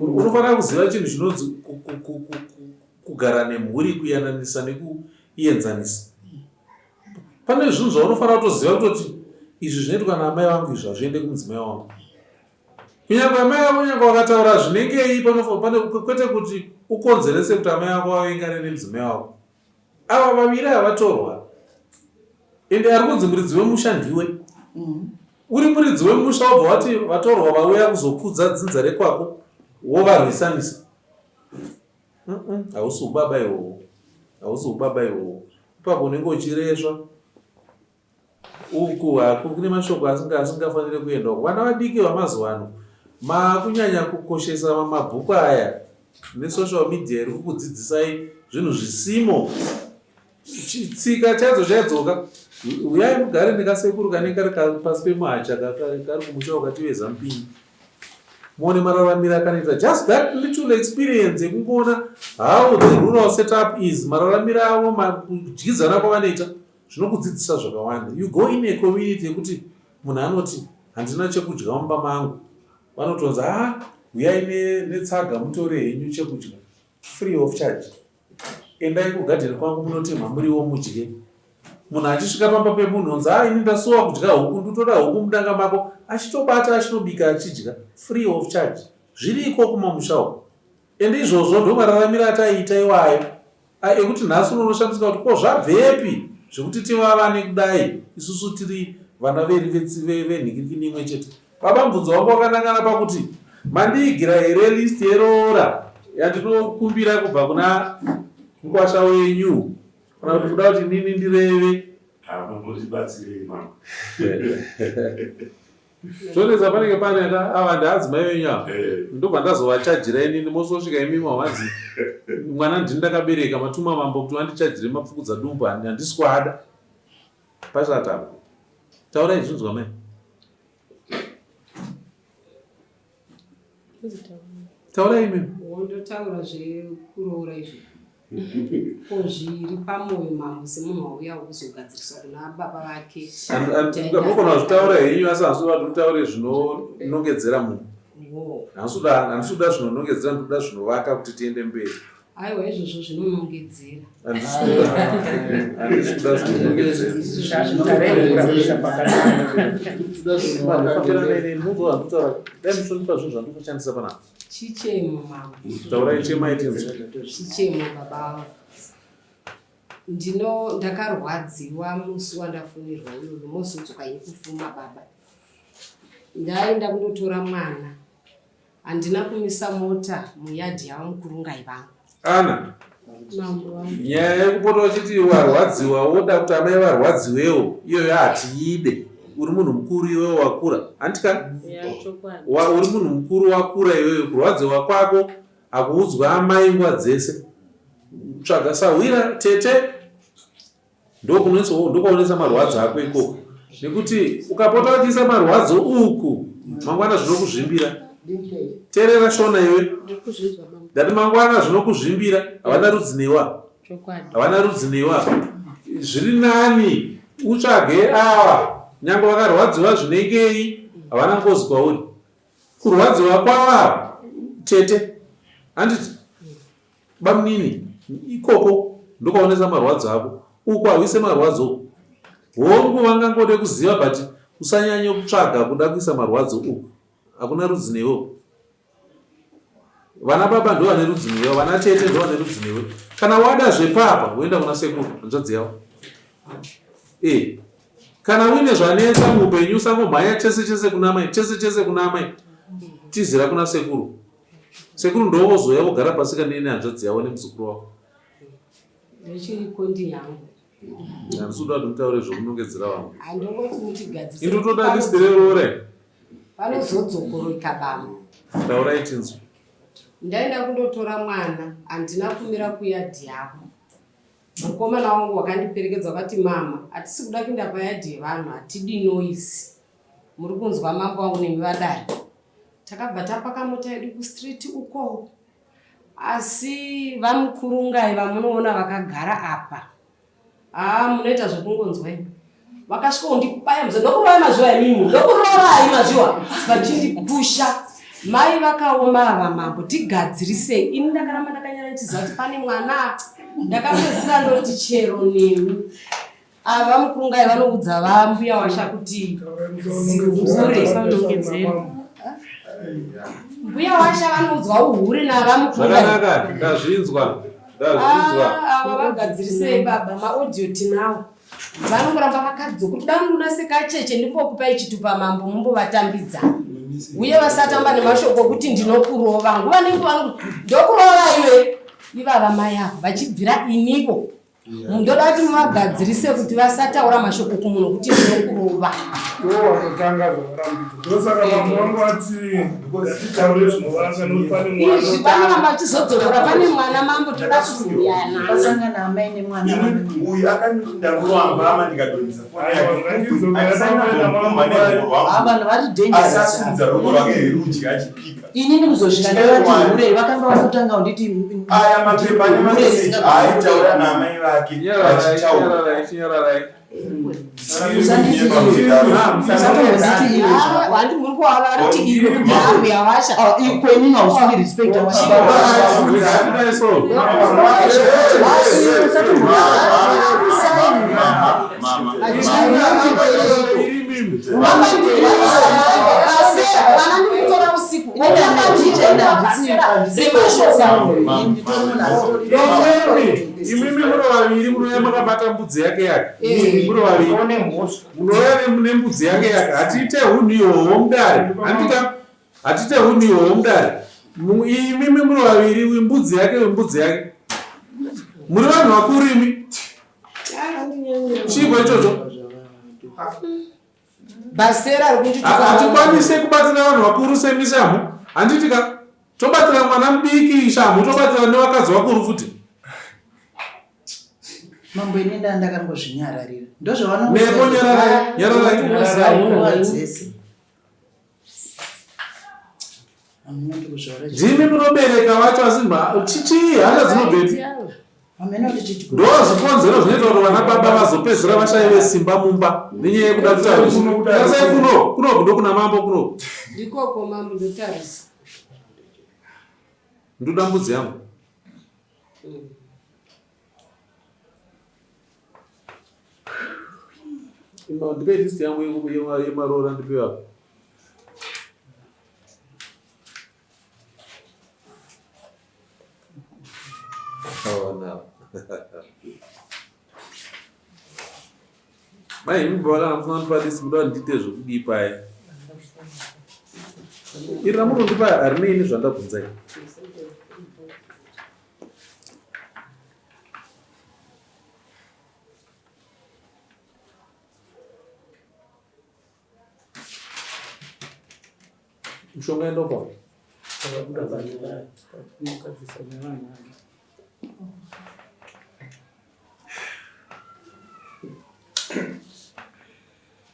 unofanira kuziva chinhu chinonzi kugara nemhuri kuyananisa nekuienzanisa. Pane zvinhu zvaunofanira kutoziva kutoti izvi zvinoitwa naamai vangu izvi hazviende kumudzimai wangu. Kunyangwe amai vako kunyangwe vakataura zvinengei pane kwete kuti ukonzerese kuti amai vako vavengane nemudzimai wako. Ava vaviri ava vatorwa. Ende ari kunzi muridzi wemusha ndiwe. Uri muridzi wemusha wobva wati vatorwa vauya kuzokudza dzinza rekwako wovarwisanisa. Hausi ubaba ihwohwo. Hausi ubaba ihwohwo. Ipapo unenge uchiresva. Uku haku kune mashoko asinga asingafanire kuenda uku. Vana vadiki vamazuva ano makunyanya kukoshesa mabhuku aya nesocial media iri kukudzidzisai zvinhu zvisimo. Tsika chaidzo chaidzoka. Uyai mugare nekasekuru kanenge kari pasi pemuhacha kari kumusha ukativeza mupinyi. Muone mararamiro akanoita just that little experience yekungoona how the rural setup is mararamiro avo kudyidzana kwavanoita. Zvinokudzidzisa zvakawanda. You go in a community yekuti munhu anoti handina chekudya mumba mangu. Vanotonzi ah huyai netsaga mutore henyu chekudya free of charge. Endai kugadheni kwangu munotemha muriwo mudye. Munhu achisvika pamba pemunhu onzi ah ini ndasuwa kudya huku ndotoda huku mudanga mako achitobata achinobika achidya free of charge. Zviriko kumamusha uko. Ende izvozvo ndomararamiro ataiita iwayo ekuti nhasi uno unoshamisika kuti ko zvabvepi zvekuti tivavane kudai isusu tiri vana venhikirikini imwe chete. Baba mubvunzo wangu wakanangana pakuti mandiigira here list yeroora yandinokumbira kubva kuna mukwasha wenyu kana kuti kuda kuti nini ndireve. Hamumbondibatsirei mama. Zvonetsa panenge pane ava ndaadzimai venyu ava eh. ndobva ndazovachajira inini mososvika imimi wavanzi mwana ndini ndakabereka matuma mambo kuti vandichajire mapfukudza dumbu handisi kuada. Pashata apo. Taurai zvinzwa mai. Taurai imi. Wondotaura zvekuroora izvo. Ko zviri pamoyo mambo semunhu wauya kuzogadzirisa kuna baba vake. Munogona kuzvitaura henyu asi handisi kuda kuti mutaure zvinonongedzera munhu. Handisi kuda zvinonongedzera ndikuda zvinovaka kuti tiende mberi. Aiwa izvozvo zvinonongedzera. Handisi kuda zvinonongedzera. Dai muchondipa zvinhu zvandiri kushandisa panapa. Chichemo mama. Taurai chemai tinzwe. Chichemo baba vangu. Ndino ndakarwadziwa musi wandafunirwa iyoyo mozodzoka yekufuma baba. Ndaenda kundotora mwana. Handina kumisa mota muyadhi yavamukurungai vangu. Ana, nyaya yekupota uchiti warwadziwa woda kuti amai varwadziwewo iyoyo hatiide. Uri munhu mukuru iwewe wakura handika? Uri munhu mukuru wakura iwewe, kurwadziwa kwako hakuudzwa amai nguva dzese. Tsvaga sahwira tete ndokunoisa marwadzo ako ikoko nekuti ukapota uchiisa marwadzo uku mangwana zvinokuzvimbira terera shona iwe ndati mangwana zvinokuzvimbira havana rudzi newa havana rudzi newa zviri nani utsvage ava nyange vakarwadziwa zvinengei havana ngozi kwauri kurwadziwa kwava tete handiti Bamnini, ikoko ndokwaonesa marwadzo ako. Uko hauise marwadzo uku. Hongu vangangode kuziva but usanyanye kutsvaga kuda kuisa marwadzo uku. Hakuna rudzi newe uku. Vana baba ndo vane rudzi newe, vana tete ndo vane rudzi newe. Kana wada zvepapa woenda kuna sekuru hanzvadzi yavo. Eh. Kana uine zvanetsa muupenyu usangomhanya chese chese kuna mai, chese chese kuna amai. Tizira kuna sekuru. Sekuru ndovozouya vogara pasi ka nene hanzvadzi yavo nemuzukuru wavo. Ndochiriko ndiyangu. Handisi kuda kuti mutaure zvokunongedzera vamwe. Handongoti mutigadzise. Indotoda list reroora. Panozodzokoreka bambo. Taurai tinzwe. Ndaenda kundotora mwana handina kumira kuyadhi yavo. Mukomana wangu wakandiperekedza wakati mama hatisi kuda kuenda payadhi yevanhu hatidi noise. Muri kunzwa mambo wangu nemi vadare. Takabva tapaka mota yedu kustreet uko asi vamukurungai vamunoona vakagara apa haa munoita zvekungonzwa imi vakasvika kundibaya muza ndokurovai mazviwa imimi ndokurovai mazviwa vachindipusha mai vakaoma ava mambo tigadzirisei ini ndakaramba ndakanyara ndichiziva kuti pane mwana ndakapedzisira ndoti chero nemi Ava vamukungai vanoudza vambuya washa kuti zihure. Mbuya washa vanoudzwa uhure navamukungai. Zvakanaka, ndazvinzwa. Ndazvinzwa. Ah, ava vagadzirisei baba, maaudio tinawo. Vanongoramba vakadzoka kuti dai nduna sekacheche ndimbokupai chitupa mambo mumbovatambidza. Uye vasatamba nemashoko okuti ndinokurova. Nguva nenguva ndokurova iwe. Ivava mai ava vachibvira inivo. Ndoda kuti muvagadzirise kuti vasataura mashoko kumunhu kuti ndinokurova. Iwo watotanga zvavarambidza. Ndosaka mambo vangu vati ngatitaure zvinovaka nokuti pane mwana. Izvi vanoramba vachizodzokora pane mwana mambo toda kuzoyanana. Pasangana amai nemwana Ini uyu akanditi ndamurova mbama ndikadonhesa foni Aiwa, yake. ngatidzokera Andisana pamwe namambo kumba neruoko Ah, rwangu. vanhu vari Asi dangerous asimudza ruoko rwake rwerudyi achipika. Inini kuzosvika ndavati hure vakanga vatotanga kunditi aya mapepa nemameseji aaitaura naamai vake vachitaura chinyararai kwenini hausungi respect Imimi muri vaviri munouya makabata mbudzi yake yake eh. muri vaviri munouya nembudzi yake yake hatiite hunhu ihoho mudare handika hatiite hunhu ihoho mudare imimi muri vaviri mbudzi yake mbudzi yake muri vanhu vakuru imi Chiiko ichocho? Basera rikundituka. Hatikwanise kubatsira vanhu vakuru semi shamhu. Handiti ka? Tobatsira mwana mudiki shamhu tobatsira nevakadzi vakuru futi. Mambo ini nda ndakangozvinyararira. Ndozvavanokuziva. Neko nyararai, nyararai. Nguva dzese. Ndimi munobereka vacho asi chichii hana dzinobvepi? Ndo zvikonzero zvinoita kuti vana baba vazopedzisira vashaive simba mumba nenyaya yekuda kutarisai kuno kuno kudo kuna mambo kuno. Ndikoko mambo ndotarisa. Ndoda mbudzi yangu. Ndipe list yangu yemaroora ndipe apa. Mai imi baba kana musina kundipa list munoda ndiite zvekudii paya? Iri ramunondipa harinei nezvandabvunzai. Mushonga endopa.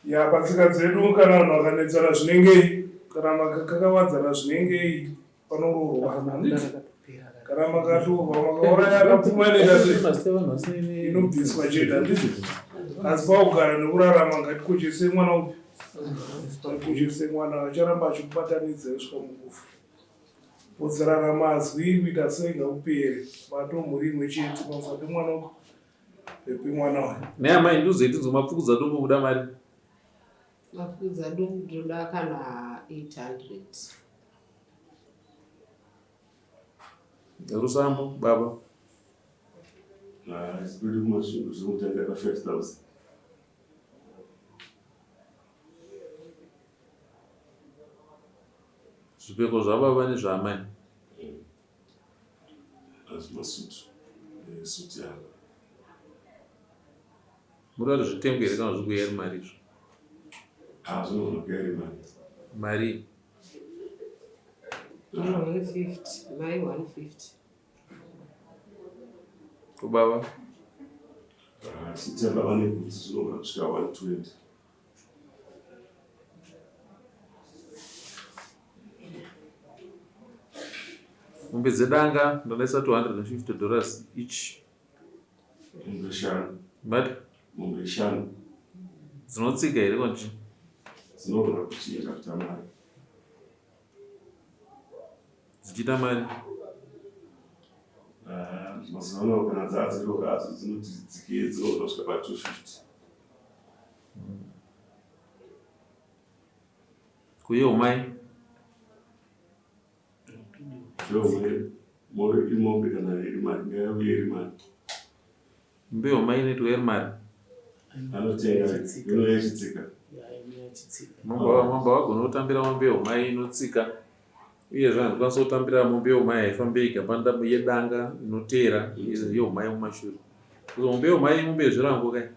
Ya patsika dzedu kana vanhu vakanetsana zvinengei kana makakakavadzana zvinengei panoroorwa handiti kana makatorwa makaurayana pfuma inoita sei inobviswa chete handiti asi pakugara nekurarama ngatikoshese mwana upi ngatikoshese mwana acharamba achikubatanidza kusvika mukufa podzerana mazwi kuita sei ngakupere bato mhuri imwe chete pamusati mwana upi pepi mwana uyu Naye amai ndiudzei tinzwe mapfukudza dombo kuda mari. Mapfukudza dombo ndoda kana 800. Rusambo baba. Ah, kwedu kumasvingo zvinotanga pa 5000. Zvipfeko zvababa nezvaamai. Asi masutu. Eh, suit yangu. Munoda kuti zvitengwe here kana zvikuuya iri mari izvo? Ah, zvinogona kuuya iri mari. Mari. 150, mai 150. Ko baba? Ah, suit yababa nebhutsu zvinogona kusvika 120. Mombe dzedanga ndadaisa 250 dollars each. Mombe shanu. But mombe shanu. Dzinotsika here konji? Dzinogona kuchinja kuita mari. Dzichiita mari? Ah, mazuva ano kana dzadzirora hadzo dzinoti dzikei dzinogona kusvika pa 250. Kuye umai? Imombe kana iri mari ngaiuye iri mari. Mbeu mai inoitwa iri mari. Anotenga inouya ichitsika. Mambo vagona kutambira mombe yeumai inotsika uyezve handikwanisa kutambira mombe yeumai haifambe yega panoda yedanga inoteera yeumai mumashure. Mombe yeumai mombe yezvirango kai.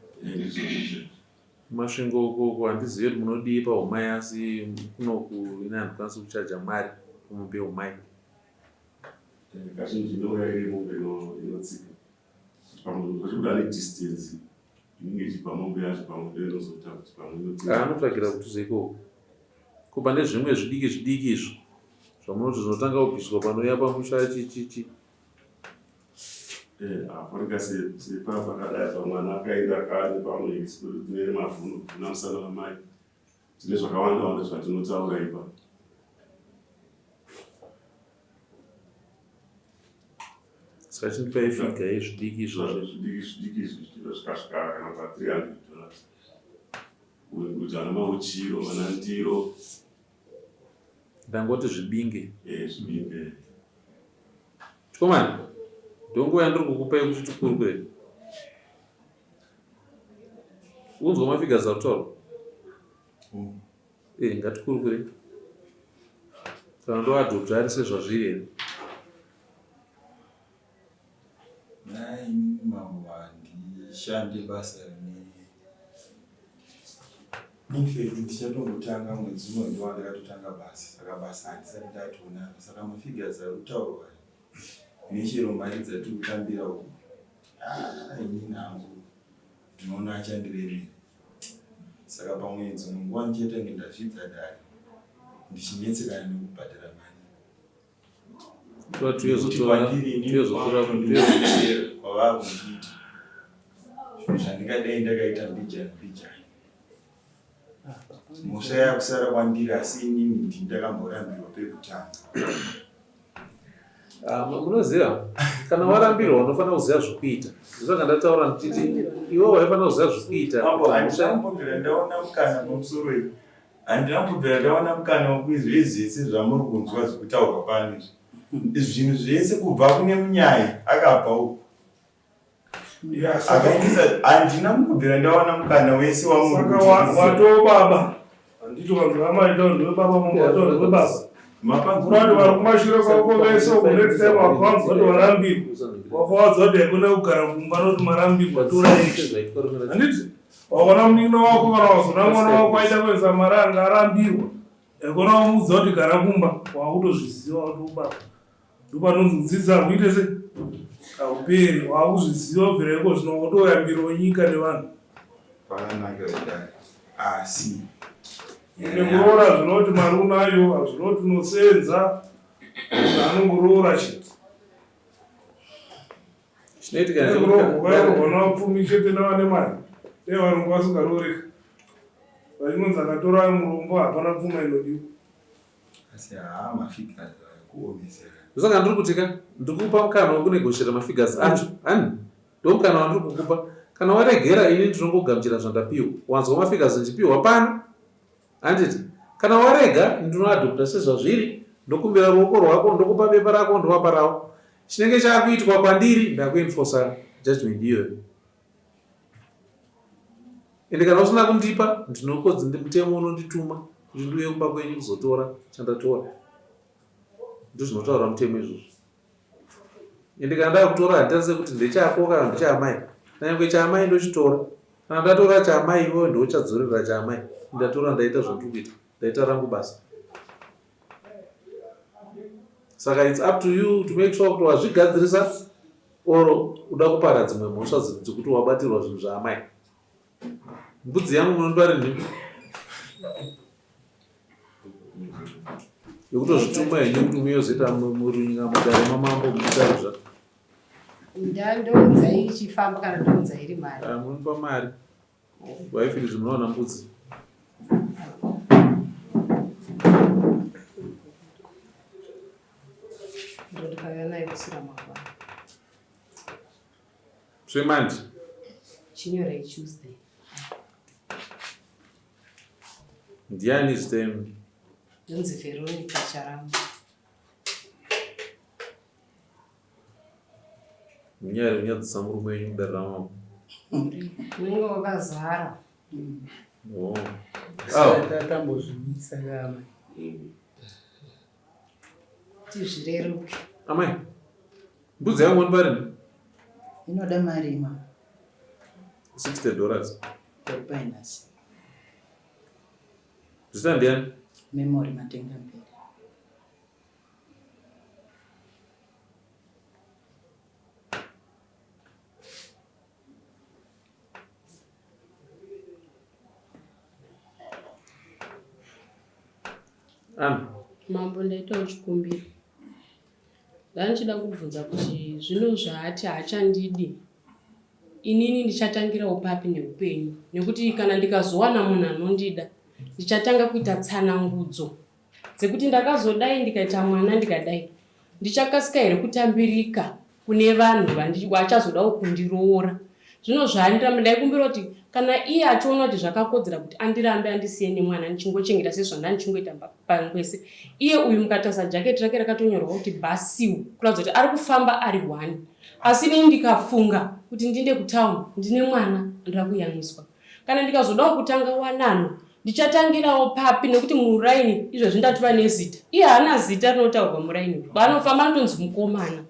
Kumasvingo uko uko handizive kuti munodii pahumai asi kunoku ini handikwanisi kuchaja mari kumombe yehumai. Eh, kazhinji inouya iri mombe inotsika pamwe pachibuda nedistance inenge ichibva mombe yacho pamwe ndo inozoita kuti pamwe inotsika. Anotsvagira kudhuze ikoko. Ko pane zvimwe zvidiki zvidiki izvo zvamunoti zvinotanga kubviswa panouya pamusha chichichi. Eh, afoneka sepa pakadai pamwana akaenda kare pamwe isu tine mavhuno kuna musana wamai tine zvakawanda wanda zvatinotaura ipa saka chindipai figa yezvidiki izvozvo zvidiki zvidiki izvi zvikasvika kana pa 300 dollars kuti ana mauchiro ana ndiro ndangoti zvibinge eh, zvibinge Chikomana, ndonguva yandiri kukupa yekuti tikurukure. Unzwa mafigures ari kutaurwa? Mm. Eh, ngatikurukure. Kana ndoadopta ari sezvazviri here? Nhai inini mambo handishande basa rine Infact ndichatongotanga mwedzi uno ndiwo wandakatotanga basa saka basa handisati ndatoonaro saka mafigures ari kutaurwa nechero mari dzatiri kutambira uku Ah, inini hangu ndinoona achandiremera saka pamwe dzimwe nguva ndichaita nge ndazvidza dare ndichinetsekana nekubhadhara mari kwavakundiita zvinhu zvandingadai ndakaita mbijana mbijana mhosva yakusara kwandiri asi inini ndini ndakamborambirwa pekutanga Ah, munoziva kana warambirwa unofanira kuziva zvekuita ndosaka ndataura ndichiti iwe waifanira kuziva zvekuita handina kumbobvira ndaona mukana pamusoro iyi handina kumbobvira ndaona mukana wekuizve zvese zvamuri kunzwa zvekutaurwa pano izvi zvinhu zvese kubva kune munyai akabva uku akaitisa handina kubvira ndawana mukana wese wamuriwatoo baba handiti vanhu vamaita ndiwe baba mambo ndiwe baba mapanzurati vari kumashure kwako vese uku next time wakawanzwa kuti warambirwa wakawanzwa kuti haikona kugara kumba noti marambirwa tora ichi handiti wakaona munin'ina wako kana wazona mwana wako aida kuendesa mari anga arambirwa haikona wamuudza kuti gara kumba wakutozviziva kuti ubaba Ndopanonzi kudzidza hakuite se hakuperi wakuzviziva kubvira iko zvino wakutoyambirawo nyika nevanhu. Pakanaka kudai asi ende kuroora zvinoti mari unayo hazvinoti unosenza munhu anongoroora chete. Chinoitika ndechekuti vapfumi chete navane mari dai varombo vasingarooreka vachingonzi akatora murombo hapana pfuma inodiwa. Asi haa mafigures aya kuomesera. Ndosaka ndiri kuti ka ndiri kukupa mukana wekunegotiata mafigures acho hani ndomukana wandiri kukupa kana waregera ini ndinongogamuchira zvandapiwa wanzwa mafigures ndichipiwa pano handiti kana warega ndinoadopta sezvazviri ndokumbira ruoko rwako ndokupa bepa rako ndovapa ravo chinenge chakuitwa kwandiri ndakuenforsa judgment iyoyo Ende kana usina kundipa ndinokodzi mutemo unondituma kuti ndiuye kumba kwenyu kuzotora chandatora. Ndozvinotaura mutemo izvozvo. Ende kana ndakutora handitarise kuti ndechako kana ndechaamai. Nanyangwe chaamai ndochitora. Kana ndatora chaamai iwewe ndochadzorera chaamai. Ndatora ndaita zvandiri kuita. Ndaita rangu basa. Saka it's up to you to make sure kuti wazvigadzirisa or uda kupara dzimwe mhosva dzekuti wabatirwa zvinhu zvaamai mbudzi yangu munondipa rinhi yekutozvituma henyu kuti muyozoita murunyika mudare mamambo muchitaura ndounza ichifamba kana ndounza iri mari ah, munonipa mari Waifirizi munoona mbudzi. Zvemanje. Chinyorai Tuesday. Ndiani zita imi? Ndonzi Veronica Charamba. Munyaya yekunyadzisa murume wenyu mudare ramambo. Unenge wakazara. Oh. Tambozvimisa kama. Tizvireruke. Amai. Mbudzi yangu wani pari? Inoda mari ma. 60 dollars. Ndakupai nhasi. Zita ndiani? Memory Matenga Mberi. Anna. Mambo ndaitawo chikumbiro. Ndandichida kubvunza kuti zvino zvaati haachandidi inini ndichatangirawo papi neupenyu nekuti kana ndikazowana munhu anondida ndichatanga kuita tsanangudzo dzekuti ndakazodai ndikaita mwana ndikadai ndichakasika here kutambirika kune vanhu vachazodawo kundiroora zvino zvaandiramba ndaikumbira kuti kana iye achiona kuti zvakakodzera kuti andirambe andisiye nemwana ndichingochengeta sezvandandichingoita pangwese iye uyu mukatarisa jaketi rake rakatonyorwa kuti basiu kuratidza kuti ari kufamba ari one asi inini ndikafunga kuti ndinde kutown ndine mwana ndoda kuyamwiswa Kana ndikazodawo kutanga wanano ndichatangirawo papi nekuti muraini izvezvi ndatova nezita. Iye haana zita rinotaurwa muraini kwaanofamba anotonzi mukomana.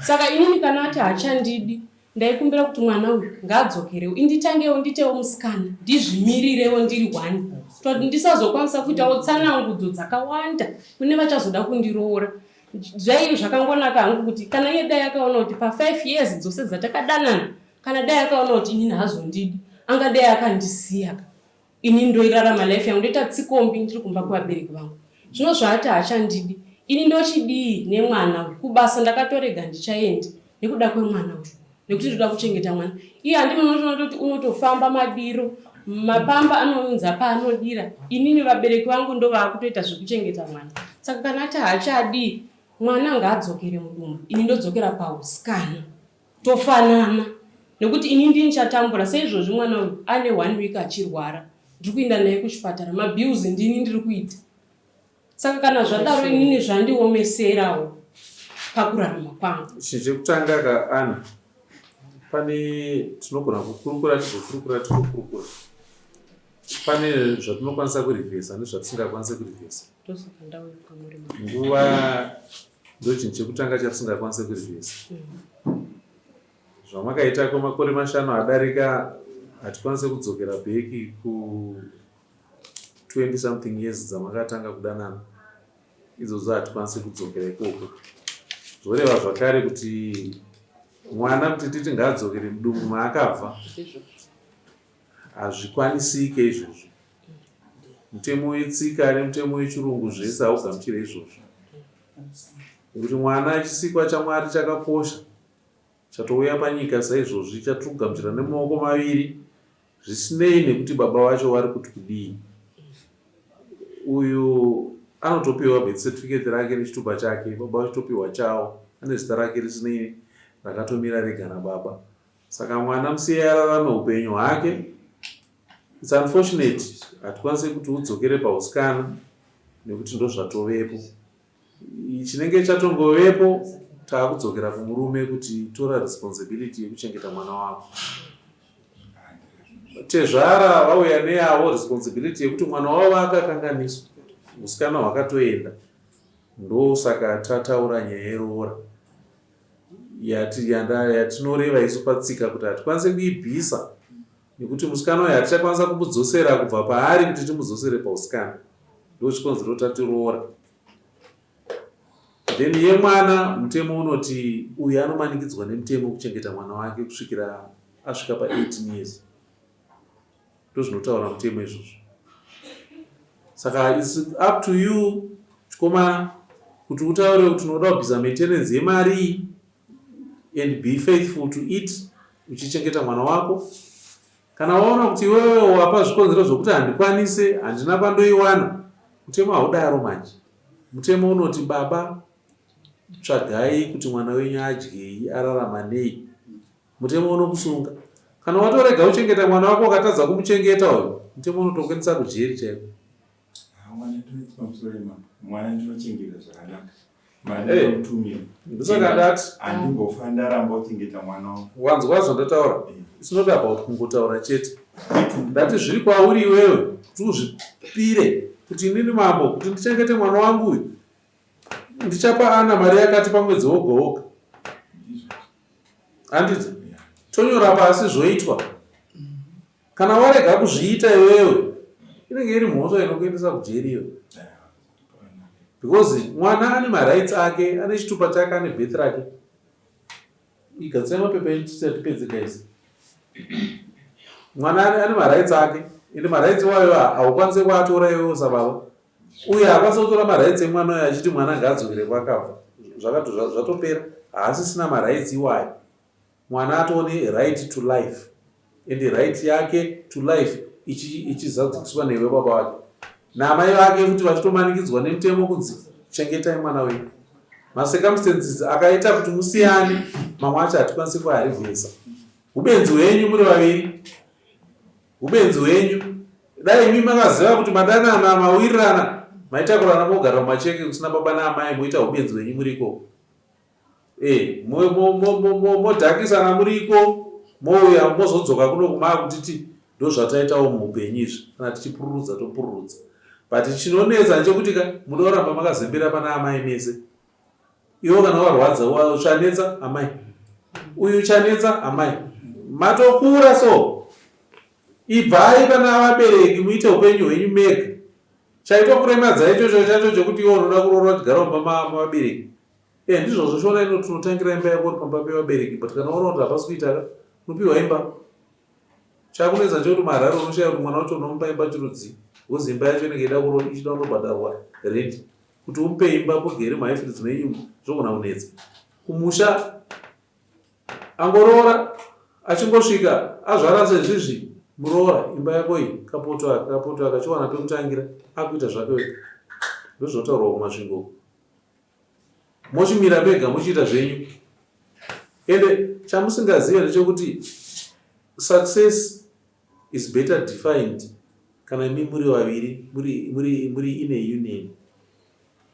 Saka inini kana ati haachandidi ndaikumbira kuti mwana uyu ngaadzokerewo inditangewo nditewo musikana ndizvimirirewo ndiri one toti ndisazokwanisa kuitawo tsanangudzo dzakawanda kune vachazoda kundiroora. Zvaive zvakangonaka hangu kuti kana iye dai akaona kuti pa5 years dzose dzatakadanana, kana dai akaona kuti inini haazondidi, angadai akandisiya ka. Ini ndoirarama life yangu ndoita tsikombi ndiri kumba kwevabereki vangu. Zvino zvaati haachandidi, ini ndochidii nemwana uyu? Kubasa ndakatorega handichaendi nekuda kwemwana uyu nekuti ndoda kuchengeta mwana. Iye handi munotoona kuti unotofamba madiro mapamba anounza paanodira. Inini vabereki vangu ndovaakutoita zvekuchengeta mwana. Saka kana ati haachadii mwana ngaadzokere mudumbu, ini ndodzokera pausikana. Tofanana nekuti ini ndini ndichatambura seizvozvi mwana uyu ane one week achirwara ndiri kuinda naye kuchipatara mabills ndini ndiri kuita saka kana zvadaro inini zvandiomeserawo pakurarama kwangu. Chinhu chekutanga ka Anna pane tinogona kukurukura tigokurukura tigokurukura pane zvatinokwanisa kurivhesa nezvatisingakwanise kurivhesa. Ndosaka ndauya kwamuri mama. Nguva ndochinhu chekutanga chatisingakwanise kurivhesa. Zvamakaita kwemakore mashanu adarika hatikwanise kudzokera bheki ku 20 something years dzamakatanga kudanana idzodzo hatikwanise kudzokera ikoko. Zvoreva zvakare kuti mwana kuti titi ngaadzokere mudumbu maakabva Hazvikwanisike izvozvo. Mutemo wetsika nemutemo wechirungu zvese haugamuchire izvozvo. Nekuti mwana chisikwa chaMwari chakakosha chatouya panyika saizvozvi chatiri kugamuchira nemaoko maviri zvisinei nekuti baba vacho vari kuti kudii. Uyu anotopiwa birth certificate rake nechitupa chake, baba vachitopiwa chavo, ane zita rake risinei rakatomira rega nababa. Saka mwana musiyei ararame hupenyu hwake. It's unfortunate hatikwanise kuti udzokere pausikana nekuti ndozvatovepo. Chinenge chatongovepo taakudzokera kumurume kuti tora responsibility yekuchengeta mwana wako. Tezvara vauya neyavo responsibility yekuti mwana wavo akakanganiswa usikana hwakatoenda ndosaka tataura nyaya yeroora. Yatinoreva isu patsika kuti hatikwanise kuibvisa nekuti musikana uyu hatichakwanisa kumudzosera kubva paari kuti timudzosere pausikana ndochikonzero tatiroora then yemwana mutemo unoti uyu anomanikidzwa nemutemo kuchengeta mwana wake kusvikira asvika pa 18 years Ndozvinotaura mutemo izvozvo. Saka it's up to you chikomana kuti utaure kuti unoda kubvisa maintenance yemarii and be faithful to it uchichengeta mwana wako. Kana waona kuti iwewe wapa zvikonzero zvokuti handikwanise, handina kwandoiwana, mutemo haudaro manje. Mutemo unoti baba tsvagai kuti mwana wenyu adyei, ararama nei. Mutemo unokusunga. Kana watorega kuchengeta mwana wako ukatadza kumuchengeta uyu, mutemo unotokuendesa kujeri chaiko. Mwana ndinochengeta zvakanaka. Mari hey, ndinotumira. Ndosaka ndati handimbofa ndaramba kuchengeta mwana wangu. Wanzwa zvandataura? It's not about kungotaura chete. Ndati zviri kwauri iwewe kuti uzvipire kuti inini mambo kuti ndichengete mwana wangu uyu ndichapa Ana mari yakati pamwedzi woga woga. Handiti? Tonyora pasi zvoitwa. Kana warega kuzviita iwewe, inenge iri mhosva inokuendesa kujeri iyo. Because mwana ane marights ake, ane chitupa chake, ane birth rake. Igadzirai mapepa enyu tisati tipedze guys. Mwana ane marights ake, ende marights iwayo haukwanise kuatora iwewe sababa. Uyo haakwanisa kutora marights emwana uyo achiti mwana ngaadzokere kwakabva. Zvatopera. Haasisina marights iwayo. Mwana atone right to life. And right yake to life ichizadzikiswa newe baba vake. Naamai vake futi vachitomanikidzwa nemutemo kunzi chengetai mwana wenyu. Macircumstances akaita kuti musiyane mamwe acho hatikwanisi kuarivhesa. Hubenzi hwenyu muri vaviri. Hubenzi hwenyu. Dai imi makaziva kuti madanana mawirirana maitakurana mogara mumacheke kusina baba naamai moita hubenzi hwenyu muriko. Eh, modhakisana muriko mouya mozodzoka kuno kumaakutiti ndozvataitawo muupenyu izvi kana tichipururudza topururudza but chinonetsa ndechekuti ka muda kuramba makazembera pana amai mese Iwe kana warwadza uchanetsa amai. Uyu uchanetsa amai. Matokura so. Ibvai pana vabereki muite upenyu hwenyu mega. Chaitokuremadza ichocho chacho chekuti iwe unoda kuroora uchigara mumba mavabereki. Eh, ndizvozvo shona ino tinotangira imba yako uri pamba pevabereki but kana waona kuti hapasi kuita ka unopiwa imba. Chakunetsa ndechekuti muHarare unoshaya kuti mwana wacho unomupa imba chirudzii because imba yacho inenge ichida kuro ichida kundobhadharwa rent. Kuti umupe imba mugere muHighfields menyu zvogona kunetsa. Kumusha angoroora achingosvika azvara sezvizvi muroora imba yako iyi kapoto aka kapoto aka chiwana pekutangira akuita zvake wega. Ndozvinotaurwa kuMasvingo uko. Mochimira mega mochiita zvenyu. Ende chamusingazive ndechekuti success is better defined kana imi muri vaviri muri, muri, muri in a union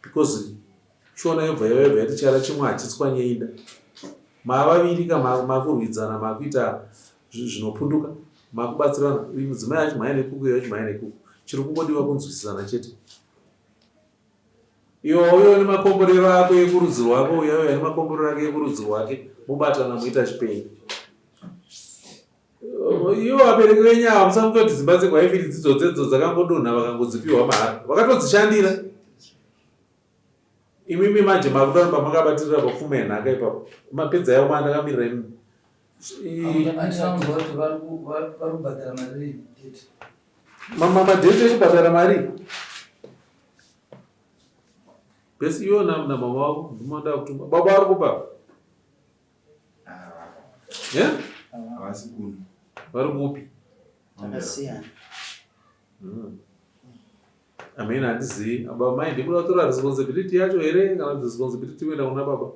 because shona yobva yava yobva yati chara chimwe hachitswanye inda. Maavaviri ka makurwidzana makuita zvinopunduka makubatsirana uyu mudzimai achimhanya nekuku uyu achimhanya nekuku chiri kungodiwa kunzwisisana chete. Iwe wauyawo nemakomborero ako ekurudzi rwako, uyo auya nemakomborero ake ekurudzi rwake, mobatana moita chipenyu. Ivo vabereki venyu ava musafunge kuti dzimba dzekwaifiri dzidzo dzedzo dzakangodonha vakangodzipiwa mahara, vakatodzishandira. Imimi manje makuda kuramba makabatirira papfuma yenhaka ipapo, mapedza yavo mandakamirira imimi. Madheti ekubhadhara mari besi iwo namama wako ndimoda kutuma baba vari kupa vari kupi takasiyana hmm. Amen handizivi baba mai ndikuda kutora responsibility yacho here kana kuti responsibility kuenda kuna baba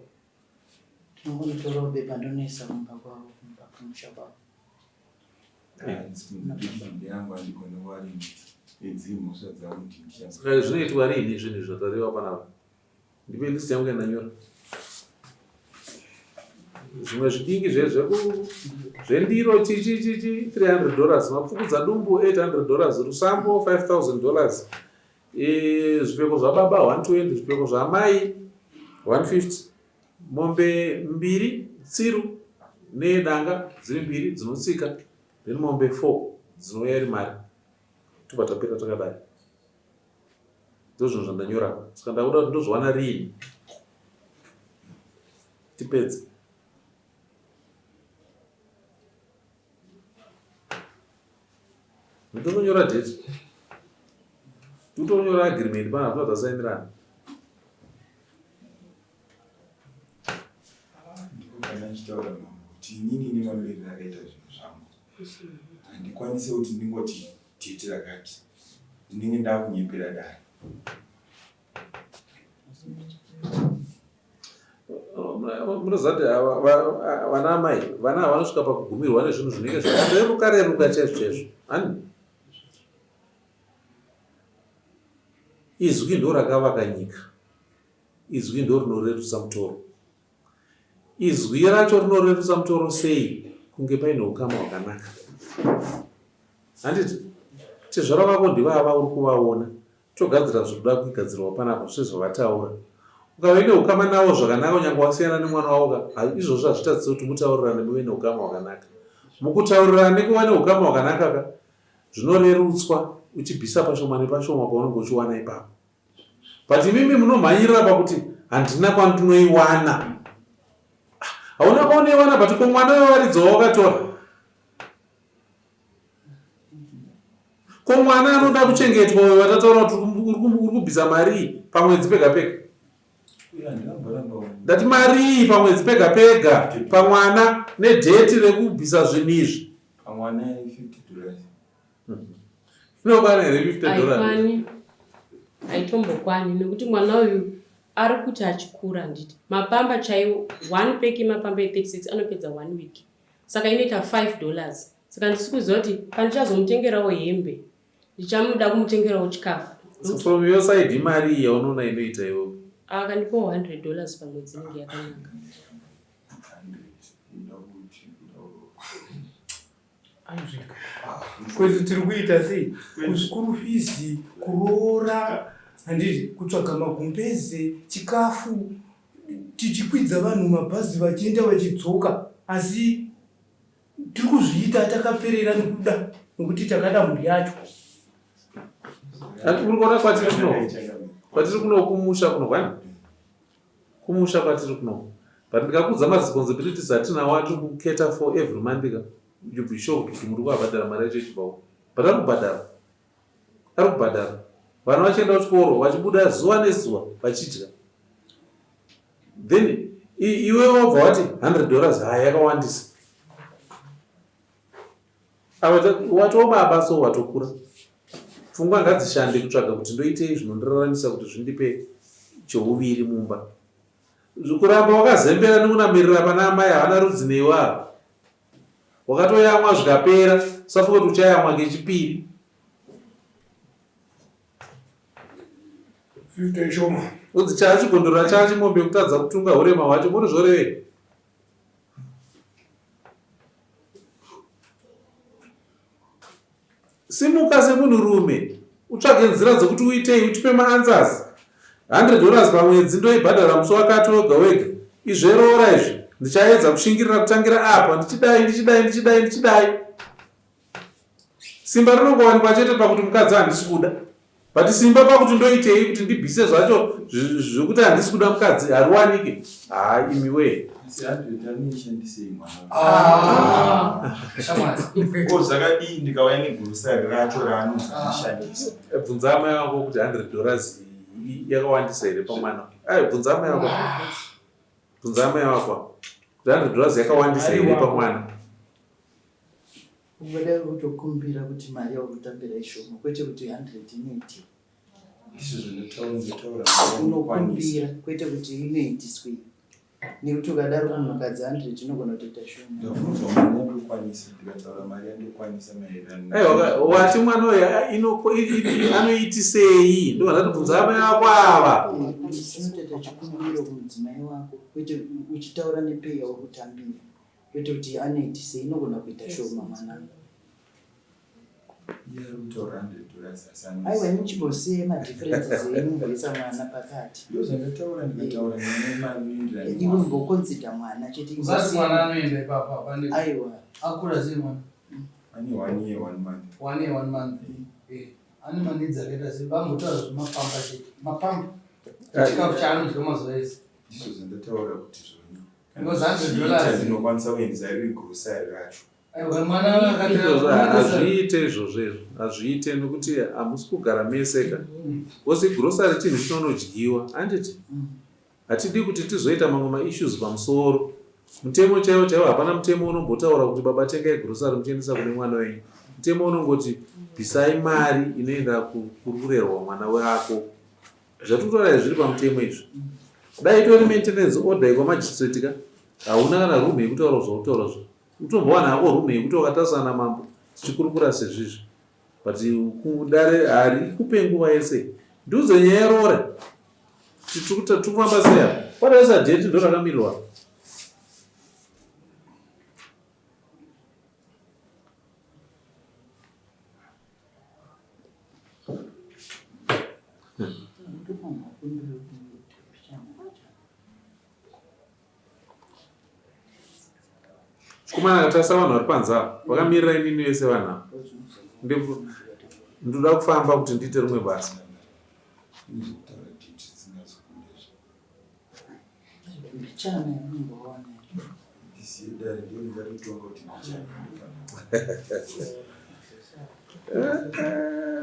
Ndinongonotorawo bepa ndonoisa kumba kwavo kumba kumusha kwavo. Saka zvinoitwa riini zvinhu izvi zvatareva panapa? Ndipe list yangu yandanyora. Zvimwe zvidiki zvendiro chichichichi 300 dollars, mapfukudza dumbu 800 dollars, rusambo 5000 dollars, e, zvipfeko zvababa 120, zvipfeko zvaamai 150 Mombe mbiri tsiru nedanga dziri mbiri dzinotsika then mombe 4 dzinouya iri mari tobva tapera takadai ndozvinhu zvandanyora saka ndakuda kuti ndozviwana riini tipedze Ndotonyora date. Totonyora agreement pana hatuna tasainirana. Ndipo pandachitaura mambo kuti inini nemamiriro akaita zvinhu zvangu handikwanise kuti ndingoti date rakati ndinenge ndakunyepera dare. Munoziva kuti vana amai vana ava vanosvika pakugumirwa nezvinhu zvinenge zvakareruka reruka chaizvo chaizvo hani izwi ndo rakavaka nyika izwi ndo rinorerutsa mutoro izwi racho rinorerutsa mutoro sei kunge paine ukama hwakanaka handiti tezvara vako ndivava uri kuvaona Togadzira zvikuda kugadzirwa panapa sezvavataura. Ukave neukama navo zvakanaka kunyange wasiyana nemwana wavo ka izvozvo hazvitadzise kuti mutaurirane muve neukama hwakanaka. Mukutaurirana nekuva neukama hwakanaka ka zvinorerutswa uchibvisa pashoma nepashoma paunenge uchiwana ipapo. But imimi munomhanyirira pakuti handina kwandinoiwana. Hauna kwaunoiwana but ko mwana wevaridzi wawakatora? Ko mwana anoda kuchengetwa uyo watataura kuti uri kubvisa marii pamwedzi pega pega? Ndati marii pamwedzi pega pega pamwana nedheti rekubvisa zvinhu izvi. Pamwana 50 dollars. Inokwana here 50 dollars? Haikwani. Haitombokwanyi nekuti mwana uyu ari kuti achikura handiti mapamba chaiwo one pack yemapamba e36 anopedza one week. Saka inoita 5 dollars. Saka ndisi kuziva kuti pandichazomutengerawo hembe ndichamuda kumutengerawo chikafu. So from your side imari iyi yaunoona inoita iwewe? Akandipawo 100 dollars pamwedzi inenge yakanaka. Kwezi tiri kuita sei? Kuzvikuru fees, kuroora, handiti kutsvaga magumbeze, chikafu tichikwidza vanhu mabhazi vachienda vachidzoka asi tiri kuzviita takaperera nekuda nekuti takada mhuri yacho. Uri kuona kwatiri kuno kwatiri kuno kumusha kuno kwani? Kumusha kwatiri kuno. But ndikakuudza maresponsibilities atinawo atiri kucater for every month ka, you'll be shocked kuti muri kuabhadhara mari yacho ichibva uko. But ari kubhadhara. Ari kubhadhara. Vana vachienda kuchikoro vachibuda zuva nezuva vachidya. Then iwe wobva wati 100 dollars haya yakawandisa. Ava watoo baba so watokura. Pfungwa ngadzishande kutsvaga kuti ndoitei zvinondiraramisa kuti zvindipe chouviri mumba. Kuramba wakazembera nekunamirira pana amai havana rudzi newe ava. Wakatoyamwa zvikapera usafunga kuti uchayamwa kechipiri. 50 ishoma. Udzi chaachigondorora chaachimombe kutadza kutunga hurema hwacho muri zvorevei? Simuka semunhurume utsvage nzira dzekuti uitei utipe maanswers. 100 dollars pamwedzi ndoibhadhara musi wakati wega wega. Izveroora izvi ndichaedza kushingirira kutangira apa ndichidai ndichidai ndichidai ndichidai. Simba rinongowanikwa chete pakuti mukadzi handisi kuda. But simba pakuti ndoitei kuti ndibvise zvacho zvekuti handisi kuda mukadzi hariwanike. Haa imi wee. Ah. Ko zvakadii ndikauya negurusari racho raanonzi anoshandisa? Eh, bvunza amai vako kuti 100 dollars yakawandisa here pamwana. Ayi bvunza amai vako. Bvunza amai vako. Kuti 100 dollars yakawandisa here pamwana. Ungadai wotokumbira kuti mari yaurikutambira ishoma kwete kuti 100 inoitii. Ndizvo zvinotaura Unokumbira kwete kuti inoitiswei nekuti ukadaro kumunhukadzi 100 inogona kutoita shoma. Ndabvunzwa mari yandokwanisa ndikataura mari yandokwanisa maererano. Aiwa wati mwana uyu anoitisei ndobva ndatobvunza amai vako ava. Unotoita chikumbiro kumudzimai wako kwete uchitaura nepay yauri kutambira. Kwete kuti anoitisei inogona kuita shoma mwanangu. Aiwa ini chimbosiyai madifferences enyu mboisa mwana pakati. Ndozvandataura ndikataura nemari Iwe mboconsider mwana chete. Usati mwana anoenda ipapo hapana. Aiwa. Akura sei mwana? Ane one year one month. One year one month. Eh. Ane maneeds akaita sei? Vambotaura zvemapamba chete. Mapamba. Chikafu chaanodya mazuva ese. Ndizvo zvandataura kuti zvoni. Kana ndinokwanisa kuendesa riri grocery racho. Hazviite izvozvo izvo hazviite nokuti hamusi kugara mese ka because grocery chinhu chinonodyiwa handiti hatidi kuti tizoita mamwe maissues pamusoro mutemo chaiwo chaiwo hapana mutemo unombotaura kuti baba tengai grocery muchiendesa kune mwana wenyu mutemo unongoti bvisai mari inoenda kuri kurerwa mwana wako Zvatiri kutaura izvi zviri pamutemo izvi. Dai itori maintenance order yekwa magistrate ka hauna kana room yekutaura zvautaura zvo. Utombowana hako room yekuti wakatarisana namambo tichikurukura sezvizvi. But kudare harikupe nguva yese. Ndiuze nyaya yeroora. Tiri kufamba sei apa? Kwataisa date ndorakamirwa. Chikomana akatarisa vanhu vari panze apa vakamirira inini vese vanhu ava. Ndoda kufamba kuti ndiite rimwe basa.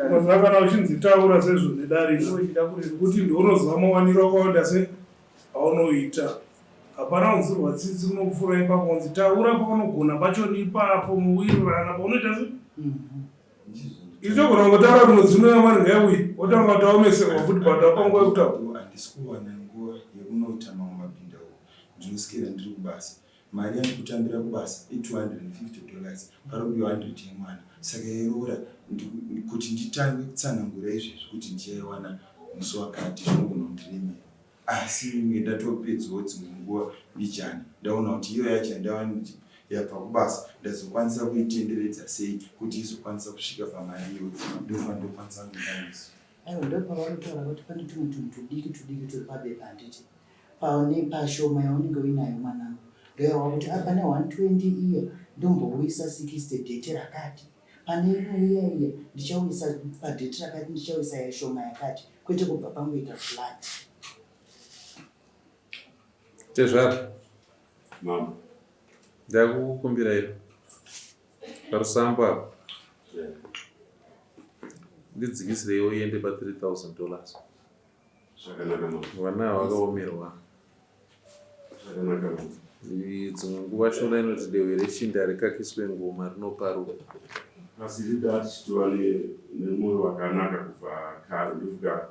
Unoziva kana uchinzi taura sezvo nedare kuti ndounoziva mawaniro akawanda se aunoita hapana kunzirwa tsitsi kunopfuura ipapo kunzi taura paunogona pachoni ipapo muwirirana paunoita se Ichogona kungotaura kuti mwedzi uno yamari ngaiuye wotanga kuti aomeserwa futi but apa nguva yekutaura. Handisi kuwana nguva yekunoita mamwe mabhindauko ndinosikira ndiri kubasa. Mari yandiri kutambira kubasa i 250 dollars parikudiwa 100 yemwana saka yeroora kuti nditange kutsanangura izvezvi kuti ndichaiwana musi wakati zvinogona kundiremera. Asi inge ndatopedzawo dzimwe nguva mbijana ndaona kuti iyo yacho yandava yabva kubasa ndazokwanisa kuitenderedza sei kuti izokwanisa kusvika pamari iyoyo ndopandokwanisa kunge Aiwa ndopavarikutaura kuti pane tumwe tunhu tudiki tudiki turi pabepa handiti pane pashoma yaunenge uinayo mwanangu ndoyawakuti ah pane 120 iya ndombouyisa 60 date rakati pane imwe iya iya ndichauyisa padate rakati ndichauyisa yashoma yakati kwete kubva pangoita flat. Tezvara. Mama. Ndakukumbira iro. Parusambo apo. Ndidzikisireiwo iende pa 3000 dollars. Zvakanaka mama. Vana ava vakaomerwa. Zvakanaka mama. Dzimwe nguva shona inoti dehwe rechinda harikakiswe ngoma rinoparuka. Asi rida tichitova nemwoyo wakanaka kubva kare ndofuka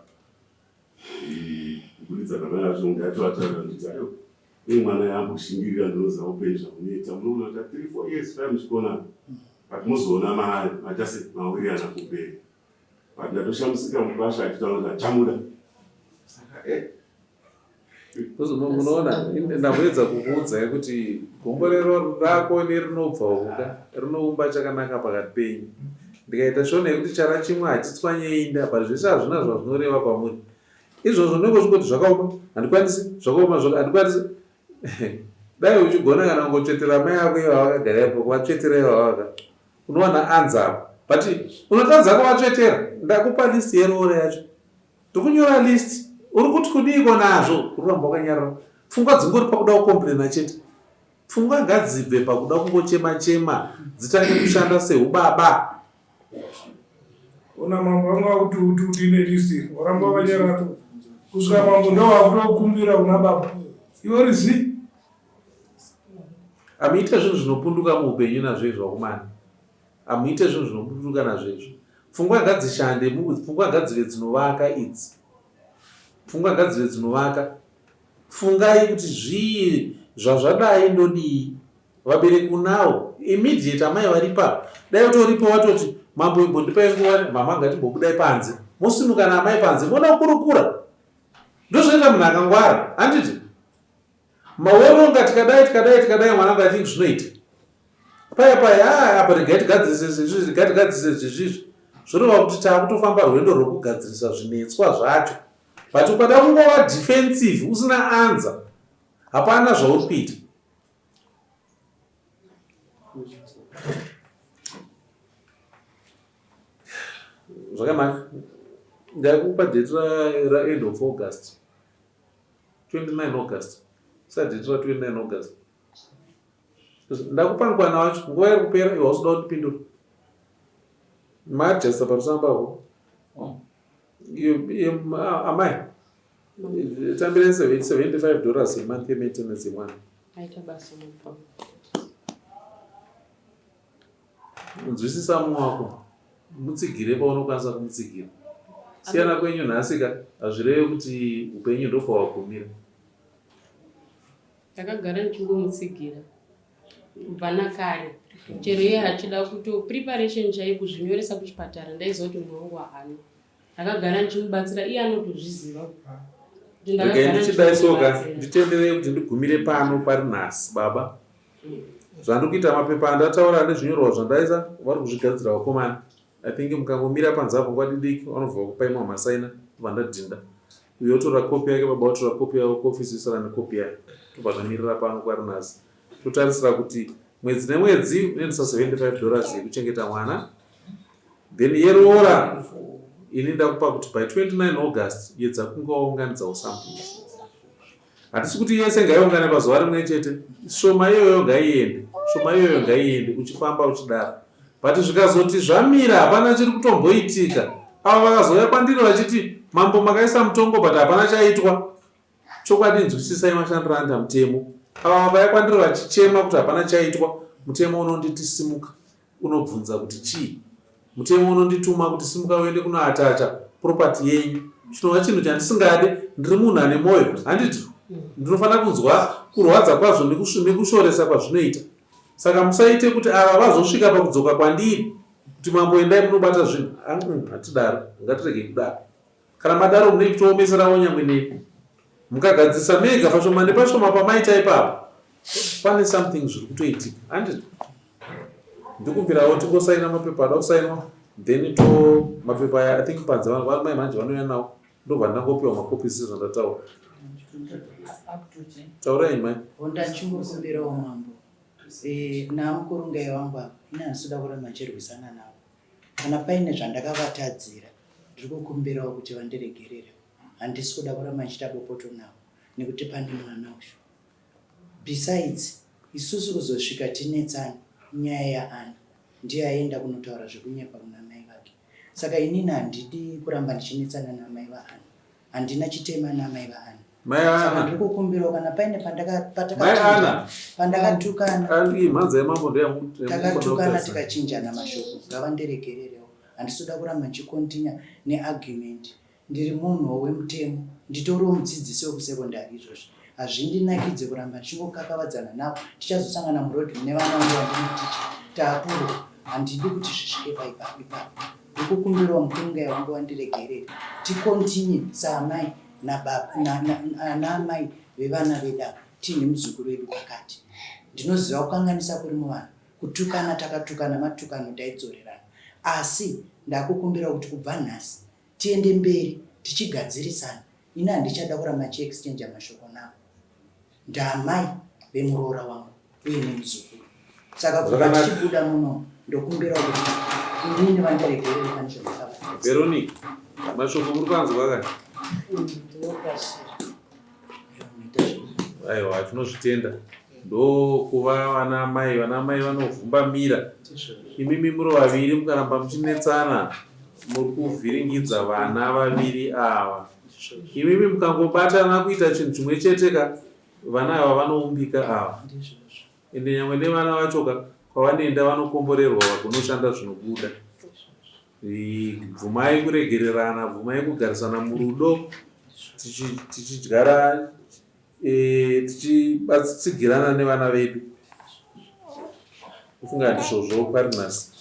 kubudikidza namai vacho ndatovataurira nditi ayo uye mwana yamboshingirira ndinoziva upenyu zvamunoita munoona kuti 3 4 years 5 muchikonana but mozoona machase mawirirana kumberi but ndatoshamisika mukwasha achitaura kuti achamuda saka eh Munoona, ndamboedza kukuudzai kuti gomborero rako nerinobva uka rinoumba chakanaka pakati penyu. Ndikaita shona yekuti chara chimwe hachitswanye inda, but zvese hazvina zvazvinoreva kwamuri. Izvozvo unenge uchingoti zvakaoma, handikwanisi, zvakaoma, handikwanisi. Dai uchigona kana kungotsvetera amai ako ivava vakagara ipapo, kuvatsvetera ivava ka, unowana anza apa. But unotadza kuvatsvetera. Ndakupa list yeroora yacho. Ndikunyora list. Uri kuti kudiiko nazvo? Uri kuramba wakanyarara. Pfungwa dzingori pakuda kucomplaina chete. Pfungwa ngadzibve pakuda kungochema chema dzitange kushanda sehubaba. Ona mambo vanga vakuti uti uti nelist iri waramba wakanyarara kusvika mambo ndovakutokumbira kuna baba iwe uri zii. Hamuite zvinhu zvinopunduka muupenyu nazvo izvo vakomana. Hamuite zvinhu zvinobururuka nazvo izvo. Pfungwa ngadzishande, pfungwa ngadzive dzinovaka idzi. Pfungwa ngadzive dzinovaka. Fungai kuti zvii zvazvadai ndodii. Vabereki unawo immediate amai varipa dai utoripo watoti mambo imbondipai nguva mama ngatimbobudai panze mosimuka naamai panze monokurukura ndozvinoita munhu akangwara handiti Maoronga tikadai tikadai tikadai mwanangu I think zvinoita. Paya paya ah, apa regai tigadzirise zvezvizvi regai tigadzirise zvezvizvi. Zvoreva kuti taakutofamba rwendo rwekugadzirisa zvinetswa zvacho. But ukada kungova defensive usina anza hapana zvauri kuita. Zvakanaka. Ndakupa date ra end of August. 29 August sa date ra 29 August ndakupa mukana wacho nguva iri kupera iwe hausi kuda kundipindura maadjusta parusamba apo oh. Amai tambirai 75 dollars yemonth yemaintenance yemwana. Aita basa mupfa. Nzwisisa mumwe wako, mutsigire paunokwanisa kumutsigira. Siyana kwenyu nhasi ka hazvireve kuti upenyu ndopawagumira. Ndakagara ndichingomutsigira kubva nakare chero iye achida kuto preparation chaiyo kuzvinyoresa kuchipatara ndaiziva kuti mumwe wangu haana. Ndakagara ndichimubatsira iye anotozviziva kuti Regai ndakagara ndichidai soka ndichimubatsira. nditenderei kuti ndigumire pano pari nhasi baba. Zvandiri kuita mapepa andataura nezvinyorwa zvandaisa vari kuzvigadzira vakomana. I think mukangomira panze apo nguva didiki vanobva vakupai mamasaina ndobva ndadhinda. Uyo otora kopi yake baba otora kopi yavo kuofisi yosara nekopi yayo. Tobva tamirira pano kwari nhasi. Totarisira kuti mwedzi nemwedzi unoendesa 75 dollars yekuchengeta mwana. Then yeroora ini ndakupa kuti by 29 August yedza kunge waunganidzawo something. Hatisi kuti yese ngaiungane pazuva rimwe chete. Shoma iyoyo ngaiende. Shoma iyoyo ngaiende uchifamba uchidaro. But zvikazoti zvamira hapana chiri kutomboitika. Ava vakazouya kwandiri vachiti mambo makaisa mutongo but hapana chaitwa. Chokwadi nzwisisai mashandiro anoita mutemo. Ava vakauya kwandiri vachichema kuti hapana chaitwa, mutemo unonditi simuka unobvunza kuti chii. Mutemo unondituma kuti simuka uende kunoatacha property yenyu chinova chinhu chandisingade. Ndiri munhu ane moyo handiti? Ndinofanira kunzwa kurwadza kwazvo nekushoresa kwazvinoita. Saka musaite kuti ava vazosvika pakudzoka kwandiri kuti mambo endai munobata zvinhu. Hatidaro, ngatiregei kudaro. Kana madaro munenge kutoomeserawo nyangwe neni. Mukagadzirisa mega pashoma nepashoma pamaita ipapo pane something zviri kutoitika handiti? Ndikumbirawo tingosaina mapepa ada kusainwa then to mapepa aya I think panze vanhu vari mai manje vanouya nawo ndobva ndangopiwa macopies sezvandataura. Taurai mai. Honda ndichingokumbirawo mambo eh, namukurungai wangu apa ini handisi kuda kuramba ndichirwisana navo Kana paine zvandakavatadzira ndiri kukumbirawo kuti vandiregerere. Handisi kuda kuramba ndichiita bopoto navo nekuti pane mwana uyu. Besides isusu kuzosvika tinetsane inyaya yaAnna ndiye aienda kunotaura zvekunyepa kuna mai vake saka inini handidi kuramba ndichinetsana namai vaAnna. Handina chitema namai vaAnna. Mai Saka Anna. ndiri kukumbirawo kana paine pandaka Mai patakachinjana Anna. pandakatukana Ari mhanza yemambo ndeyamu takatukana tikachinjana mashoko ngavandiregererewo handisi kuda kuramba ndichikontinya neargument ndiri munhuwo wemutemo nditoriwo mudzidzisi wekusekondari izvozvi hazvindinakidze kuramba ndichingokakavadzana navo tichazosangana muroad mune vana vangu vandinoticha taapurwa handidi kuti zvisvike paipapo ipapo ndikukumbirawo mukunungai wangu vandiregerere tikontinye saamai nababa anaamai vevana vedu ava tiine muzukuru wedu pakati ndinoziva kukanganisa kuri muvanhu kutukana takatukana matukano taidzorerana asi ndakukumbira kuti kubva nhasi tiende mberi tichigadzirisana ini handichada kuramba ndichiexchanger mashoko navo Ndaamai vemuroora wangu uye nemuzukuru. Saka kubva Zvakanaka. tichibuda muno ndokumbirawo kuti inini vandiregerere pane zvandakavaita. Veronica, mashoko muri kuanzwa kani? Ndinokashira. Aiwa, tinozvitenda. Ndokuva vana mai, vana mai vanovhumbamira. Imimi muri vaviri mukaramba muchinetsana muri kuvhiringidza vana vaviri ava. Imimi mukangobatana kuita chinhu chimwe chete ka vana ava vanoumbika ava. Ende nyangwe nevana vacho ka kwavanoenda vanokomborerwa vagonoshanda zvinobuda. Bvumai kuregererana, bvumai kugarisana murudo tichidyara e, tichibatsigirana nevana vedu. Kufunga ndizvozvo pari nhasi.